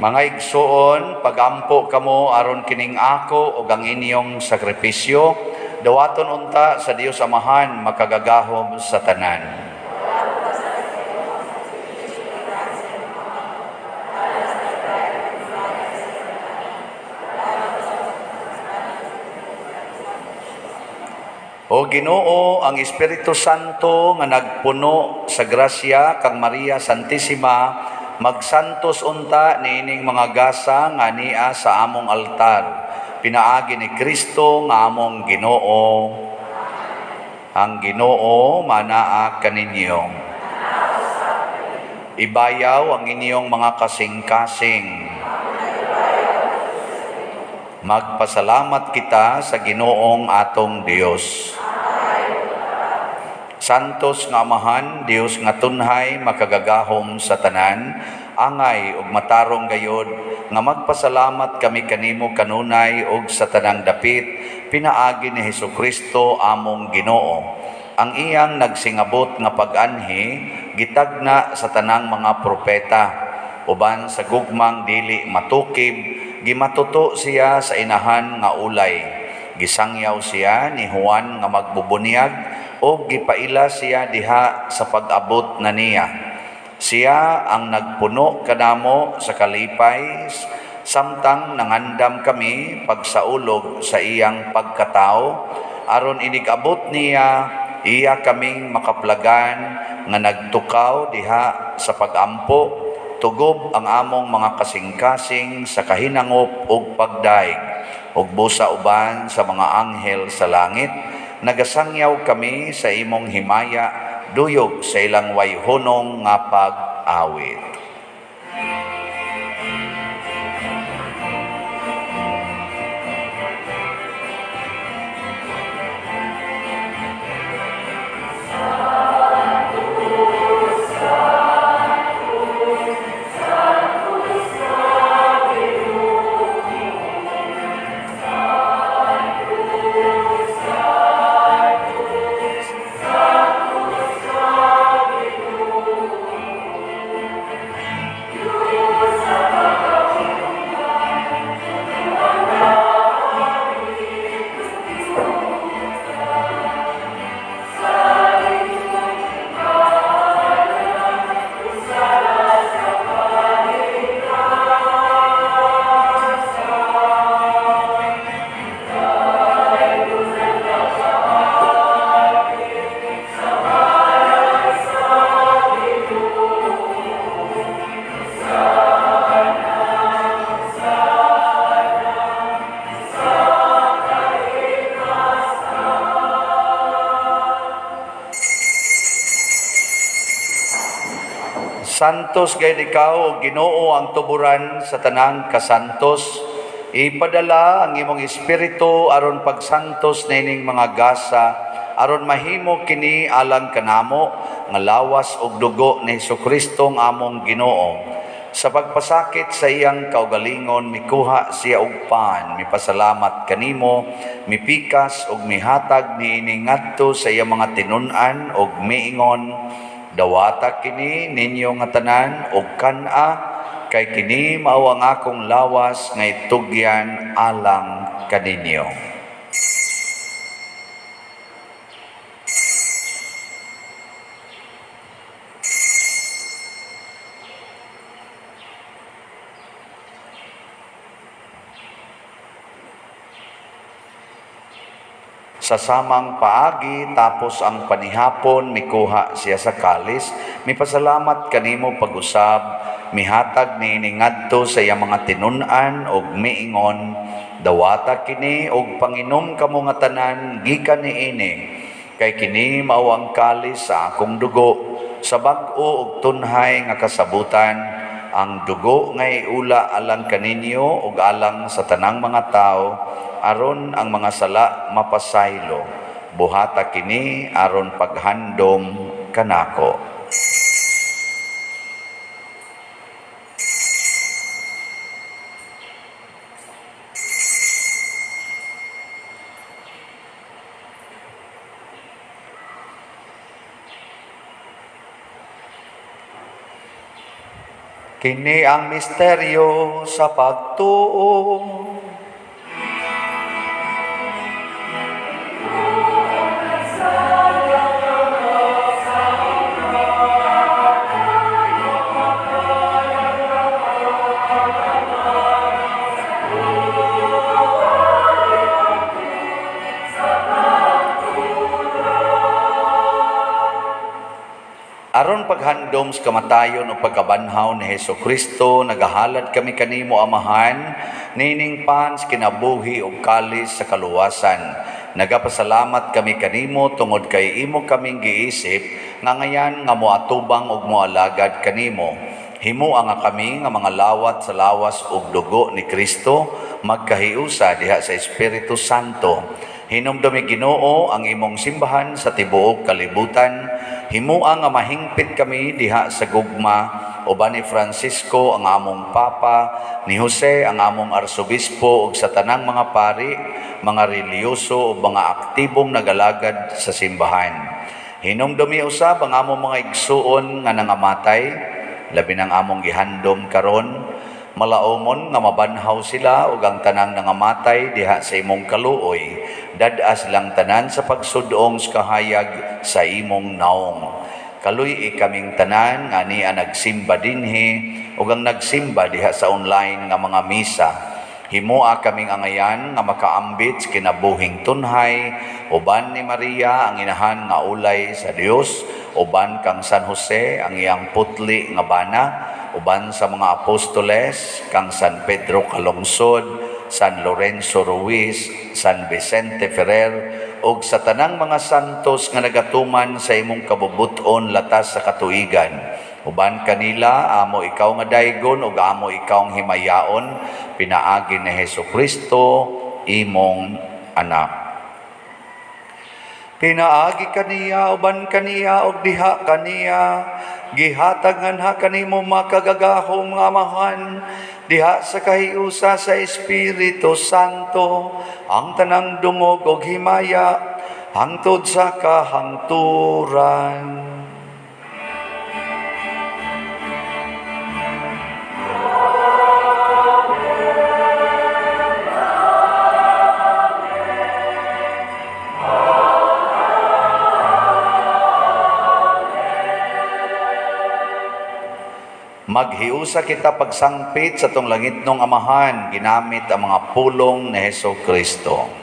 Mga igsuon, pagampo kamo aron kining ako ug ang inyong sakripisyo, dawaton unta sa Dios Amahan makagagahom sa tanan. O Ginoo, ang Espiritu Santo nga nagpuno sa grasya kang Maria Santissima, magsantos unta niining mga gasa nga nia sa among altar. Pinaagi ni Kristo nga among Ginoo. Ang Ginoo manaa kaninyo. Ibayaw ang inyong mga kasing-kasing. Magpasalamat kita sa Ginoong atong Dios. Santos nga Amahan, Dios nga tunhay, makagagahom sa tanan, angay ug matarong gayod nga magpasalamat kami kanimo kanunay ug sa tanang dapit, pinaagi ni Hesukristo among Ginoo. Ang iyang nagsingabot nga pag-anhi gitagna sa tanang mga propeta, uban sa gugmang dili matukib, gimatuto siya sa inahan nga ulay. Gisangyaw siya ni Juan nga magbubunyag o gipaila siya diha sa pag-abot na niya. Siya ang nagpuno kanamo sa kalipay, samtang nangandam kami pagsaulog sa iyang pagkatao, aron inigabot niya iya kaming makaplagan nga nagtukaw diha sa pagampo, tugob ang among mga kasing-kasing sa kahinangop ug pagdaig, ug busa uban sa mga anghel sa langit, nagasangyaw kami sa imong himaya, duyog sa ilang wayhunong nga pag-awit. Santos gayud ikaw, o Ginoo, ang tuburan sa tanang kasantos. Ipadala ang imong espiritu aron pagsantos nining mga gasa, aron mahimo kini alang kanamo nga lawas ug dugo ni Hesukristo nga among Ginoo. Sa pagpasakit sa iyang kaugalingon, mikuha siya og pan, mipasalamat kanimo, mipikas ug mihatag niini ngadto sa iyang mga tinun-an ug miingon, dawata kini ninyo nga tanan og kan-a, kay kini mao ang akong lawas nga itugyan alang kaninyo. Sa samang paagi, tapos ang panihapon, mikuha siya sa kalis, mipasalamat kanimo pag-usab, mihatag niini ngadto sa iyang mga tinun-an og miingon, dawata kini og panginom kamo nga tanan gikan niini, kay kini mao ang kalis sa akong dugo, sa bag-o og tunhay nga kasabutan, ang dugo nga iula alang kaninyo ug alang sa tanang mga tawo, aron ang mga sala mapasaylo. Buhata kini aron paghandom kanako. Kini ang misteryo sa pagtuo. Aron paghandom sa kamatayon o pagkabanhaw ni Hesus Kristo, nagahalad kami kanimo, Amahan, nining pan sa kinabuhi ug kalis sa kaluwasan. Nagapasalamat kami kanimo tungod kay imo kaming giisip nga ngayan nga moatubang ug moalagad kanimo. Himoa nga kami nga mga lawat sa lawas ug dugo ni Kristo magkahiusa diha sa Espiritu Santo. Hinumdumi, Ginoo, ang imong simbahan sa tibuok kalibutan. Himoa nga mahingpit kami diha sa gugma uban ni Francisco ang among Papa, ni Jose ang among Arsobispo ug sa tanang mga pari, mga relihiyoso ug mga aktibong nagalagad sa simbahan. Hinumdumi usab ang among mga igsuon nga nangamatay, labi nang among gihandom karon, malaumon nga mabanhaw sila ug ang tanang nangamatay diha sa imong kaluoy. Dad-a silang tanan sa pagsudong sa kahayag sa imong naong. Kaluy-i kaming tanan nga ania nagsimba dinhi ug ang nagsimba diha sa online nga mga misa. Himoa kaming angayan nga makaambit sa kinabuhing tunhay uban ni Maria ang inahan nga ulay sa Dios, uban kang San Jose ang iyang putli nga bana, uban sa mga apostoles kang San Pedro Calungsod, San Lorenzo Ruiz, San Vicente Ferrer, ug sa tanang mga santos nga nagatuman sa imong kabubut-on latas sa katuigan. Uban kanila, amo ikaw nga daygon ug amo ikaw ang himayaon, pinaagi ni Hesus Kristo, imong anak. Pinaagi kaniya, uban kaniya, ug diha kaniya, gihatag nganha kanimo makagagahom nga Amahan, diha sa kahiusa sa Espiritu Santo, ang tanang dungog ug himaya, hangtod sa kahangturan. Maghiusa kita pagsangpit sa tong langitnong Amahan, ginamit ang mga pulong ni Hesus Kristo.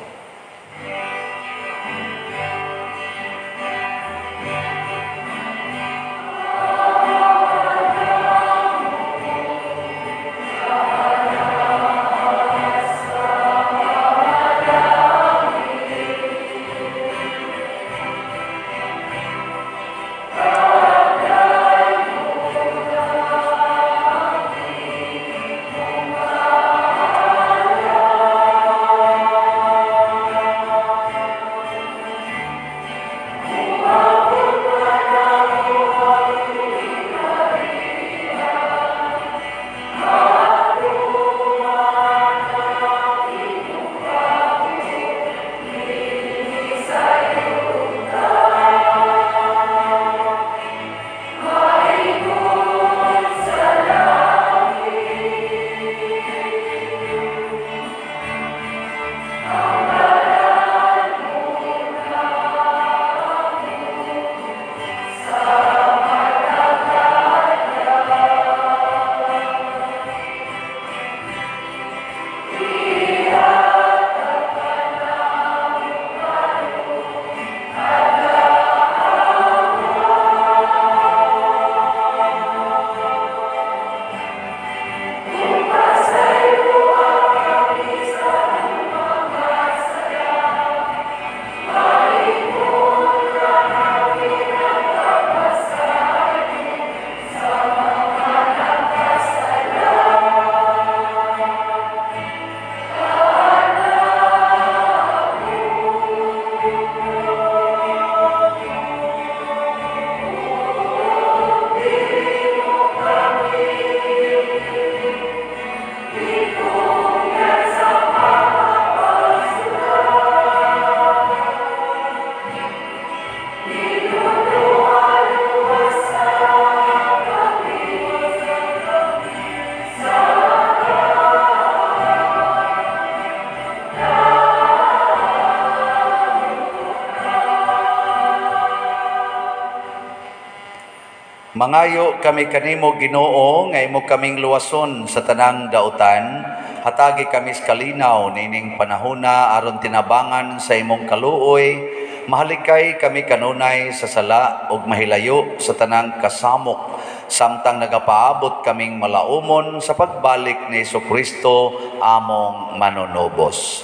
Mangayo kami kanimo, Ginoo, nga imo kaming luwason sa tanang dautan. Hatagi kami sa kalinaw nining panahona aron tinabangan sa imong kaluoy. Mahalikay kami kanunay sa sala ug mahilayo sa tanang kasamok samtang nagapaabot kaming malaumon sa pagbalik ni Hesukristo among manunubos.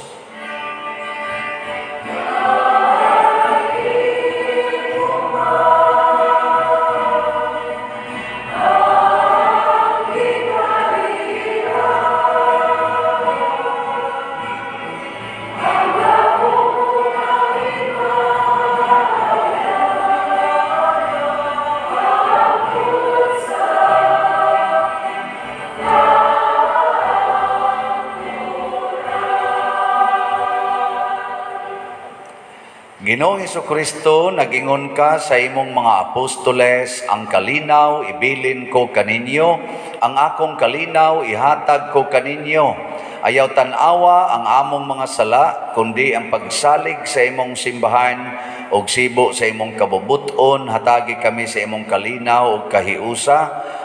Ginoong Hesukristo, nagingon ka sa imong mga apostoles, ang kalinaw ibilin ko kaninyo, ang akong kalinaw ihatag ko kaninyo. Ayaw tan-awa ang among mga sala, kundi ang pagsalig sa imong simbahan og sibo sa imong kabubuton, hatagi kami sa imong kalinaw ug kahiusa,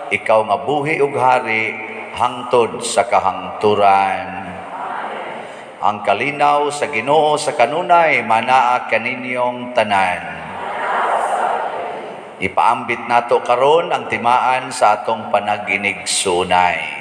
ikaw nga buhi ug hari hangtod sa kahangturan. Ang kalinaw sa Ginoo sa kanunay manaa kaninyong tanan. Ipaambit nato karon ang timaan sa atong panaginigsunay.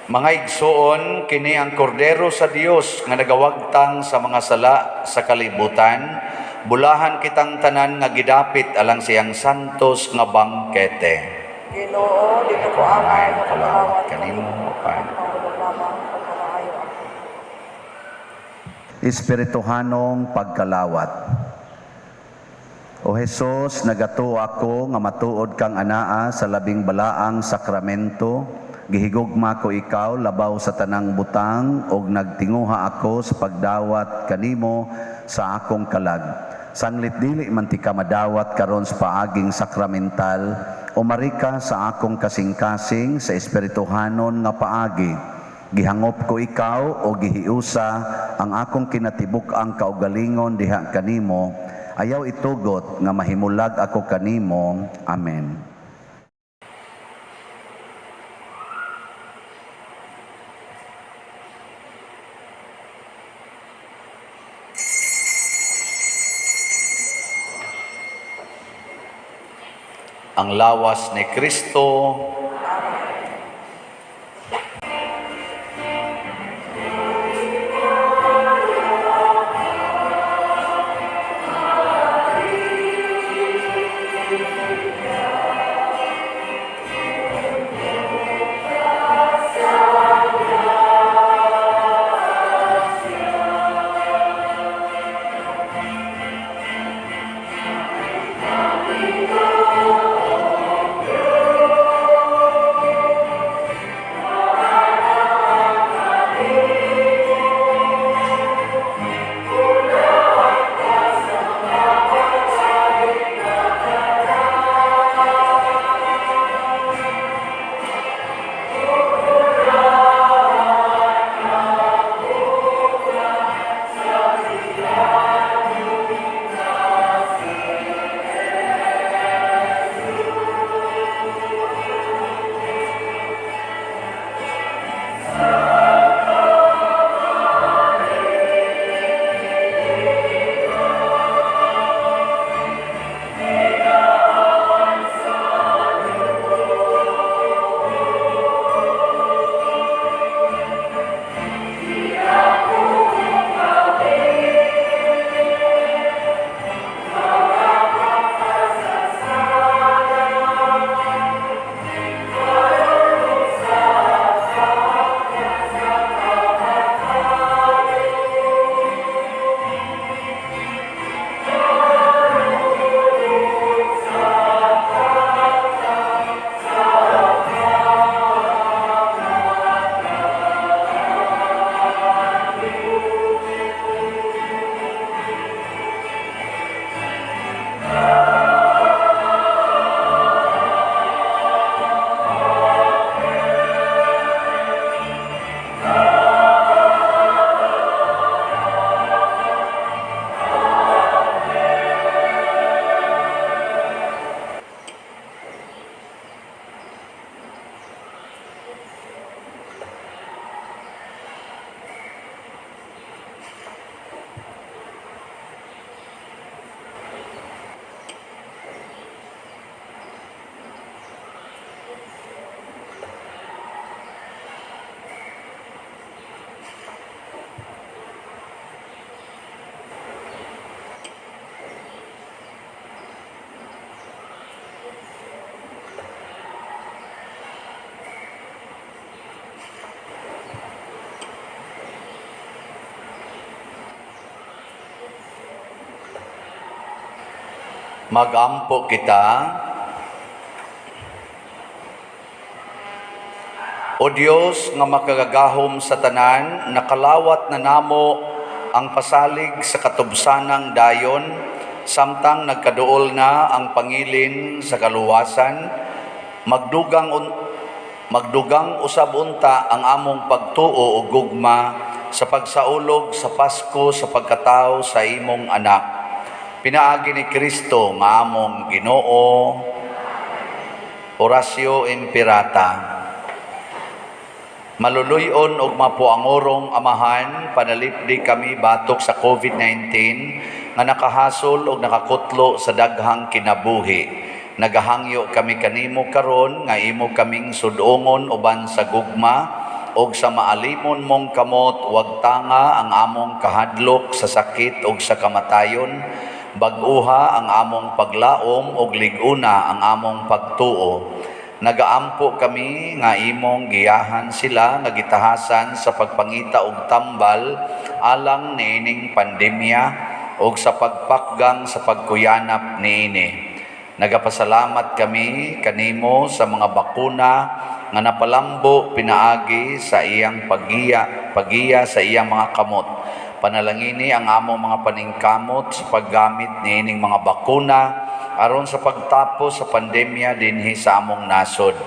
Mga igsoon, kini ang kordero sa Dios nga nagawagtang sa mga sala sa kalibutan. Bulahan kitang tanan nga gidapit alang siyang santos nga bangkete. Ginoo, dito ko angay Ay, kalawat kanimo, apan. Espirituhanong pagkalawat. O Hesus, nagatuo ako nga matuod kang anaa sa labing balaang sakramento. Gihigugma ko ikaw labaw sa tanang butang og nagtinguha ako sa pagdawat kanimo sa akong kalag. Sanglit dili man ti ka madawat karon sa paaging sakramental, umari ka sa akong kasing-kasing sa espirituhanon nga paagi. Gihangop ko ikaw o gihiusa ang akong kinatibuk-ang kaugalingon diha kanimo. Ayaw itugot nga mahimulag ako kanimo. Amen. Ang lawas ni Kristo. Magampo kita. O Dios nga makagagahom sa tanan, nakalawat na namo ang pasalig sa katubsanang dayon, samtang nagkaduol na ang pangilin sa kaluwasan, magdugang usab unta ang among pagtuo ug gugma sa pagsaulog sa Pasko sa pagkatawo sa imong anak. Pinaagi ni Kristo nga among Ginoo. Oratio Imperata. Maluluy-on ug mapuangorong Amahan, panalipdi kami batok sa COVID-19 nga nakahasol ug nakakutlo sa daghang kinabuhi. Nagahangyo kami kanimo karon nga imo kaming sudongon uban sa gugma ug sa maalimon mong kamot, wag tanga ang among kahadlok sa sakit ug sa kamatayon. Bag-uha ang among paglaom ug lig-una ang among pagtuo. Nagaampo kami nga imong giyahan sila nga gitahasan sa pagpangita og tambal alang niining pandemya ug sa pagpakgang sa pagkuyanap niini. Nagapasalamat kami kanimo sa mga bakuna nga napalambo pinaagi sa iyang paggiya sa iyang mga kamot. Panalangini ang among mga paningkamot sa paggamit niining mga bakuna aron sa pagtapos sa pandemya dinhi sa among nasod.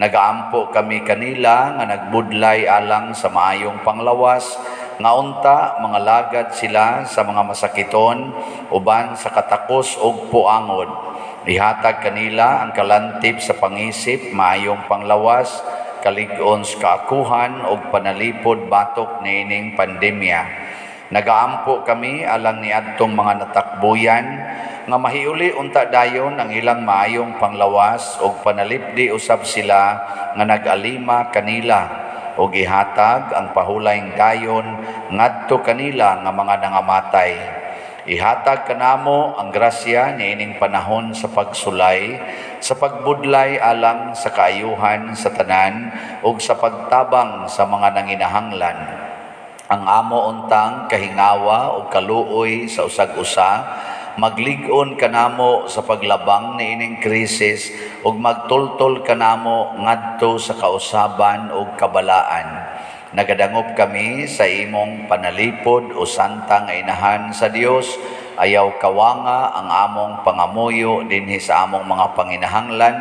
Nagaampo kami kanila nga nagbudlay alang sa maayong panglawas, nga unta mga lagad sila sa mga masakiton uban sa katakos ug puangod. Ihatag kanila ang kalantip sa pangisip, maayong panglawas, kalig-on sa kaakuhan ug panalipod batok niining pandemya. Nagaampo kami alang niadtong mga natakbuyan nga mahiuli unta dayon ang ilang maayong panglawas ug panalipdi usab sila nga nag-alima kanila ug ihatag ang pahulayng dayon ngadto kanila nga mga nangamatay. Ihatag kanamo ang grasya niining panahon sa pagsulay, sa pagbudlay alang sa kaayuhan sa tanan ug sa pagtabang sa mga nanginahanglan. Ang amo untang kahingawa o kaluoy sa usag-usa, maglig-on kanamo sa paglabang niining krisis ug magtultol kanamo ngadto sa kausaban ug kabalaan. Nagadangop kami sa imong panalipod o santa nga inahan sa Dios, ayaw kawanga ang among pangamuyo dinhi sa among mga panginahanglan.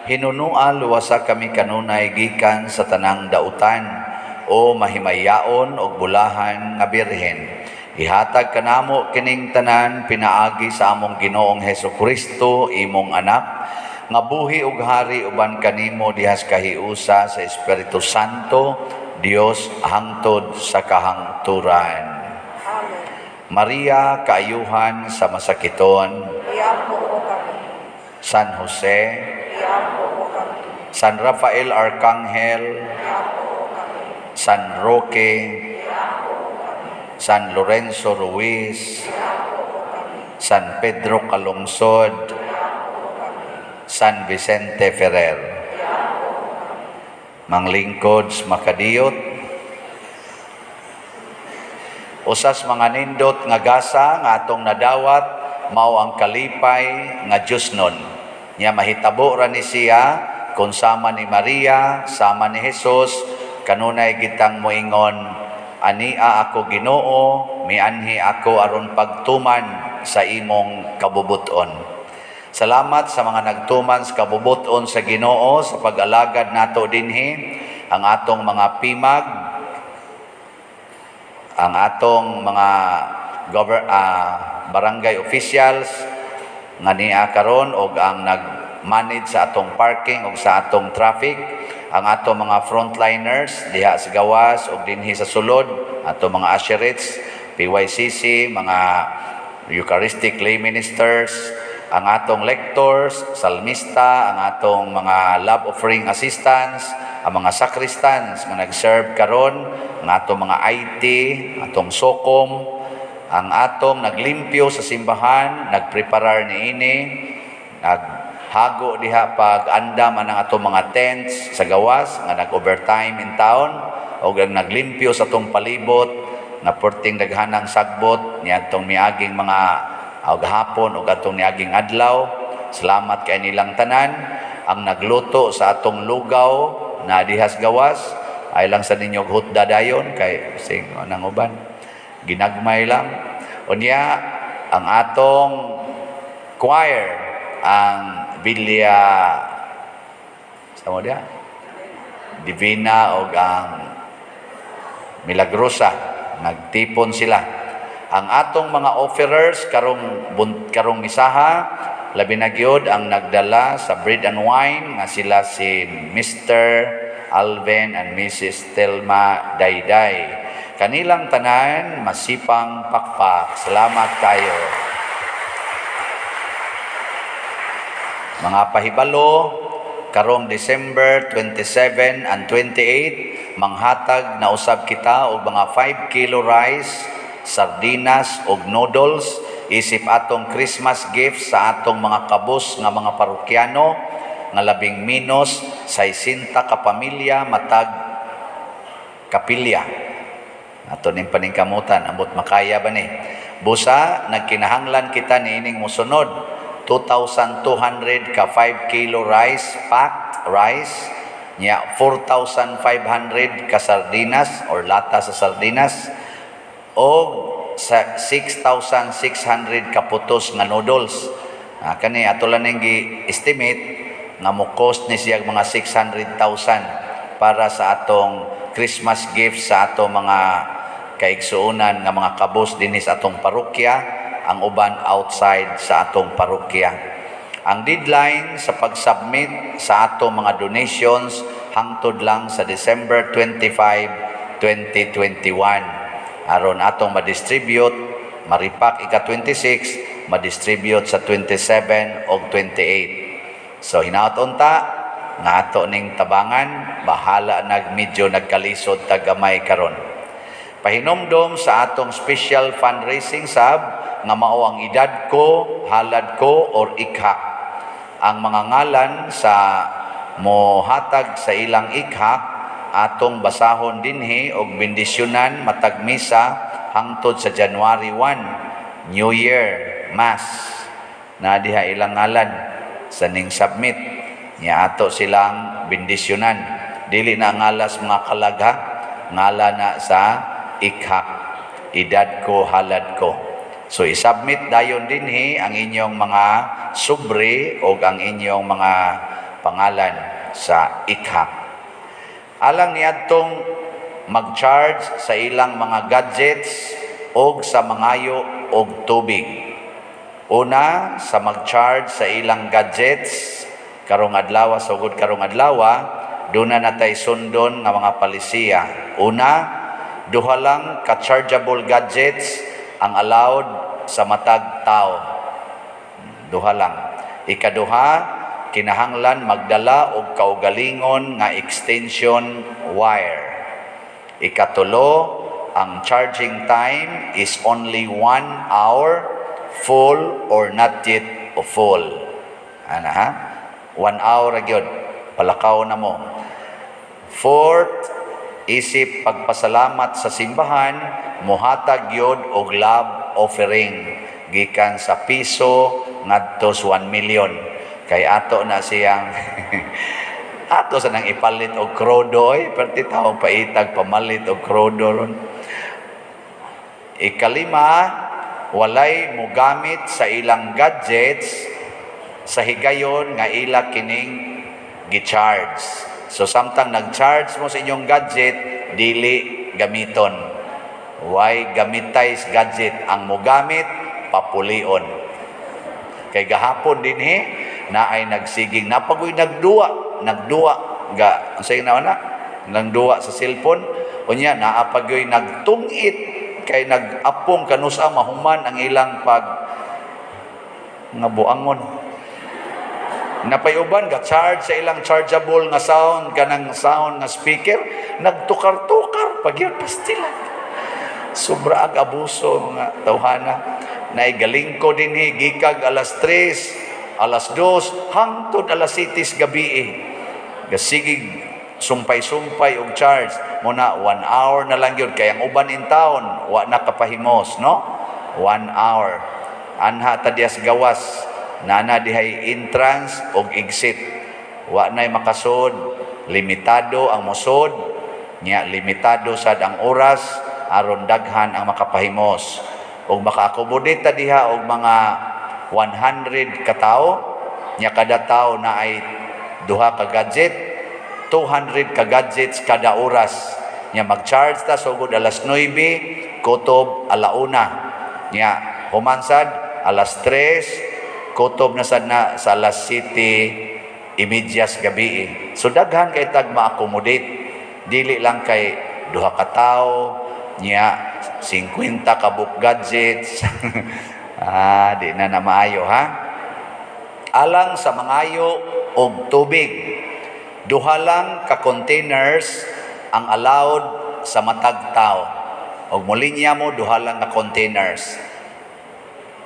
Hinunua luwasa kami kanunay gikan sa tanang dautan o mahimayaon og bulahan nga birhen. Ihatag kanamo kining tanan pinaagi sa among Ginoong Hesus Kristo, imong anak, nga buhi ug hari uban kanimo dihas kahiusa sa Espiritu Santo, Dios hangtod sa kahangturan. Amen. Maria, kaayuhan sa masakiton. Iampo mo kami. San Jose. Iampo mo kami. San Rafael Arcangel. Iampo mo kami. San Roque. Iampo mo kami. San Lorenzo Ruiz. Iampo mo kami. San Pedro Calungsod. Iampo mo kami. San Vicente Ferrer. Iampo mo kami. Manglingkod makadiyot. Usas mga nindot nga gasa nga atong nadawat mao ang kalipay nga Diyosnon. Nya mahitabo ra ni siya kung sama ni Maria, sama ni Jesus, kanunay gitang moingon, ania ako Ginoo, mianhi ako aron pagtuman sa imong kabubuton. Salamat sa mga nagtuman sa kabubuton sa Ginoo sa pag-alagad nato dinhi, ang atong mga PIMAG, ang atong mga barangay officials nga niya karon og ang nag-manage sa atong parking og sa atong traffic, ang atong mga frontliners diha sa gawas og dinhi sa sulod, atong mga usherates, PYCC, mga Eucharistic lay ministers, ang atong lectors, salmista, ang atong mga love offering assistants, ang mga sacristans nga nag-serve karon, ang atong mga IT, atong SOCOM, ang atong naglimpyo sa simbahan, nagpreparar niini, naghago diha pag-andam ang atong mga tents sa gawas nga nag-overtime in town, o ang naglimpyo sa atong palibot nga perting daghanang sagbot niadtong miaging mga gahapon ug atong niaging adlaw. Salamat kay nilang tanan. Ang nagluto sa atong lugaw na dihas gawas ay lang sa ninyo hutda dayon kay sing nang uban ginagmay lang. Unya ang atong choir, ang Villa sa mo diha Divina og ang Milagrosa, nagtipon sila. Ang atong mga offerers karong misaha, labi na gyud ang nagdala sa bread and wine nga sila si Mr. Alvin and Mrs. Telma Dayday. Kanilang tanan, masipang pakpak. Salamat kayo. Mga pahibalo, karong December 27 and 28, manghatag na usab kita og mga 5 kilo rice, sardinas og noodles isip atong Christmas gift sa atong mga kabus nga mga parokyano nga labing minus 60 ka pamilya matag kapilya. Ato ning paningkamutan, ambot makaya ba ni. Busa nagkinahanglan kita niining mosunod: 2,200 ka 5 kilo rice, packed rice nya, 4,500 ka sardinas or lata sa sardinas og sa 6,600 ka putos nga noodles. Kani ato lang ning gi-estimate nga mo cost ni siya mga 600,000 para sa atong Christmas gift sa atong mga kaigsuonan nga mga kabus dinhi sa atong parokya, ang uban outside sa atong parokya. Ang deadline sa pag-submit sa atong mga donations hangtod lang sa December 25, 2021. Aron atong ma-distribute, maripak ika-26, ma-distribute sa 27 o 28. So hinaot unta nga ato ning tabangan, bahala nag medyo nagkalisod tagamay karon. Pahinomdom sa atong special fundraising sab nga mao ang Edad Ko, Halad Ko or ikhak. Ang mga ngalan sa mohatag sa ilang ikhak atong basahon dinhi og bendisyonan matag misa hangtod sa January 1, New Year Mass. Na diha ilang ngalan sa ning submit niya, ato silang bendisyonan. Dili na ngalas mga kalagha, ngala na sa ikhak, Edad Ko, Halad Ko. So isubmit dayon dinhi ang inyong mga sobre o ang inyong mga pangalan sa ikhak. Alang niadtong mag-charge sa ilang mga gadgets og sa mangayo og tubig. Una, sa mag-charge sa ilang gadgets karong adlaw, sugod karong adlaw, duna natay sundon nga mga palisiya. Una, duha lang ka chargeable gadgets ang allowed sa matag tao. Duha lang. Ikaduha, kinahanglan magdala og kaugalingon nga extension wire. Ikatulo, ang charging time is only 1 hour, full or not yet full. Ana ha? 1 hour ra gyud. Palakaw na mo. Fourth, isip pagpasalamat sa simbahan, muhatag gyud og love offering gikan sa piso ngadto sa 1 million. Kay ato na siyang ato sa nang ipalit og krodo oy, perti taong paitag pamalit og krodo ron. Ikalima, walay mugamit sa ilang gadgets sa higayon nga ila kining gi-charge. So samtang nag-charge mo sa inyong gadget, dili gamiton. Why gamitay gadget? Ang mugamit, papulion. Kay gahapon dinhi na ay nagsiging napagoy nagduwa, nagduwa ga unsay na na nagduwa sa cellphone. Unya naa pagoy nagtungit kay nag-apong kanusa mahuman ang ilang pag nga buangon. Napayuban ga charge sa ilang chargeable nga sound, kanang sound nga speaker, nagtukar-tukar pagyud pastila. Sobra ag abuso mga tawhana. Naigaling ko dinhi gikag alas 3, alas 2 hangtod alas 7 gabi eh. Gasigig sumpay-sumpay og charge mo na 1 hour na lang yun kay ang uban in town wa na kapahimos, no? 1 hour. Anha ta diha sa gawas, nana dihay entrance og exit. Wa nay makasud, limitado ang mosud, nya limitado sad ang oras aron daghan ang makapahimos. Og maka-accommodate ta diha og mga 100 ka tawo, nya kada tawo na ay duha ka gadget, 200 ka gadgets kada oras. Nya mag-charge ta sugod alas 9, kutob alauna. Nya human sad alas 3, kutob na sad na sa alas 7:30 gabi. So daghan kay tag ma-accommodate. Dili lang kay duha ka tawo, nya 50 ka book gadgets. Di na na maayo ha. Alang sa mangayo og tubig, duha lang ka containers ang allowed sa matag tawo. Og mulinya mo, duha lang ka containers.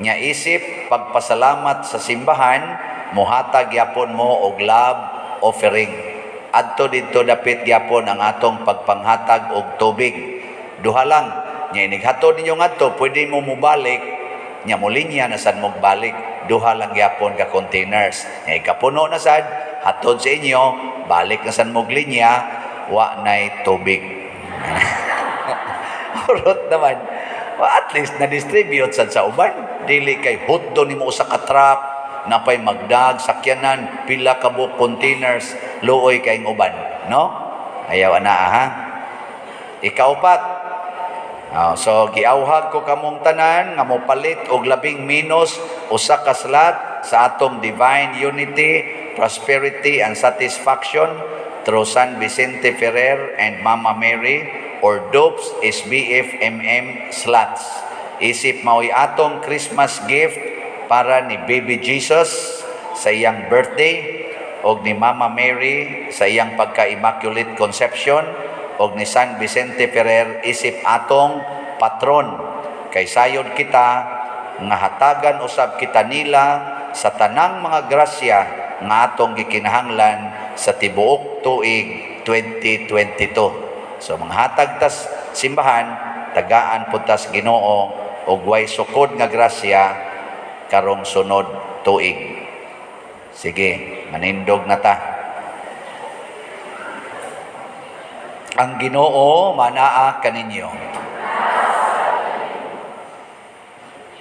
Nya isip pagpasalamat sa simbahan, muhatag gyapon mo og love offering. Adto didto dapit gyapon ang atong pagpanghatag og tubig. Duha lang. Nya inighatod ninyo ngadto, pwede mo mobalik, nya mulinya na sad mogbalik. Duha lang gyapon ka containers. Nya ikapuno na sad, hatod sa inyo, balik na sad mog linya, wa nay tubig. Urot naman. Well, at least na-distribute sad sa uban. Dili kay hotdo nimo usa ka truck, napay magdag sakyanan, pila ka buok containers, luoy kay uban, no? Ayaw ana ha. Ikaupat. So giawhag ko kamong tanan nga mopalit og labing minus usa ka slot sa atong divine unity, prosperity and satisfaction through San Vicente Ferrer and Mama Mary or DOPS SBFMM slots. Isip mao'y atong Christmas gift para ni Baby Jesus sa iyang birthday og ni Mama Mary sa iyang pagka-Immaculate Conception og ni San Vicente Ferrer isip atong patron. Kay sayod kita nga hatagan usab kita nila sa tanang mga grasya nga atong gikinahanglan sa tibuok tuig 2022. So mga hatag tas simbahan, tagaan pud tas Ginoo og way sukod nga grasya karong sunod tuig. Sige, manindog na ta. Ang Ginoo manaa kaninyo.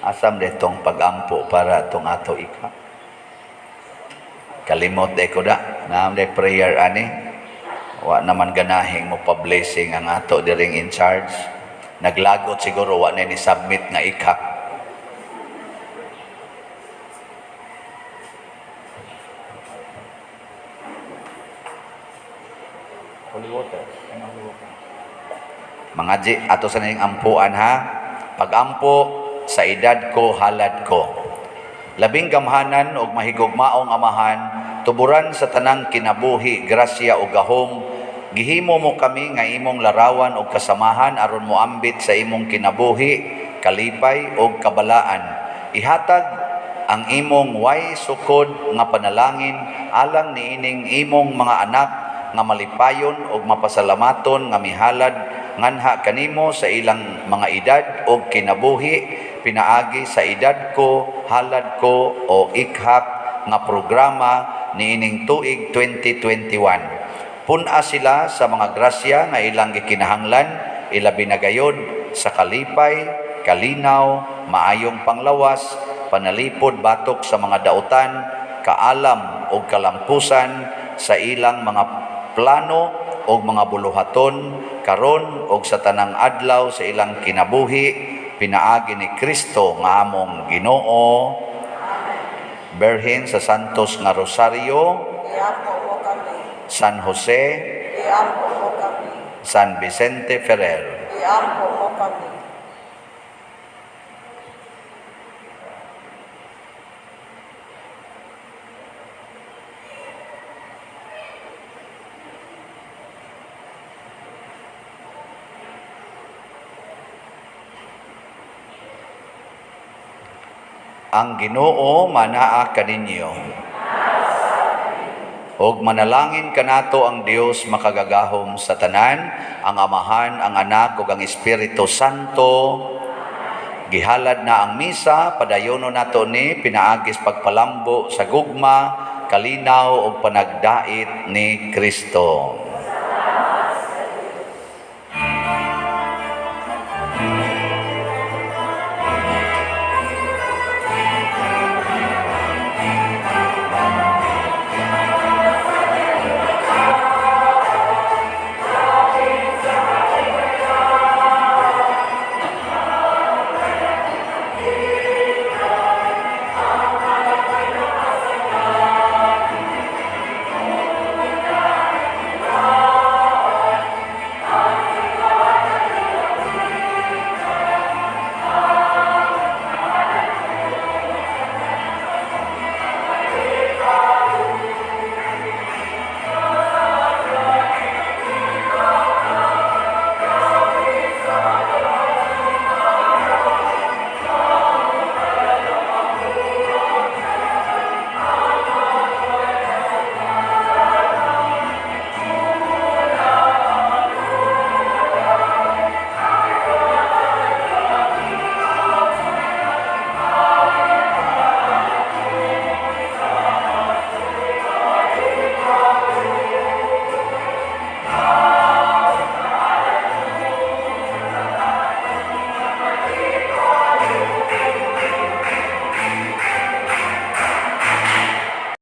Asam detong pagampo para tong ato ika. Kalimot de ko da. Naam de prayer ani. Wa naman ganahing mo pa-blessing ang ato diring in charge. Naglagot siguro wa na ni submit nga ika. Holy water. Ano holy water? Mga ji, ato sa ning ampuan ha. Pagampo sa edad ko, halad ko. Labing gamhanan og mahigugmaong amahan, tuburan sa tanang kinabuhi, grasya o gahom, gihimo mo kami nga imong larawan og kasamahan aron moambit sa imong kinabuhi, kalipay og kabalaan. Ihatag ang imong way sukod nga panalangin alang niining imong mga anak nga malipayon og mapasalamaton nga mihalad nganha kanimo sa ilang mga edad og kinabuhi, pinaagi sa edad ko, halad ko o ikhak nga programa niining tuig 2021. Pun-a sila sa mga grasya nga ilang gikinahanglan, ilabi na gayod sa kalipay, kalinaw, maayong panglawas, panalipod batok sa mga dautan, kaalam og kalampusan sa ilang mga plano og mga buluhaton karon og sa tanang adlaw sa ilang kinabuhi, pinaagi ni Kristo nga among Ginoo. Berhen sa Santos nga Rosario, Iampo mo kami. San Jose, Iampo mo kami. San Vicente Ferrer. Iampo mo kami. Ang Ginoo manaa kaninyo. Og manalangin kanato ang Dios makagagahom sa tanan, ang Amahan, ang Anak ug ang Espiritu Santo. Gihalad na ang misa, padayono nato ni pinaagis pagpalambo sa gugma, kalinaw ug panagdait ni Kristo.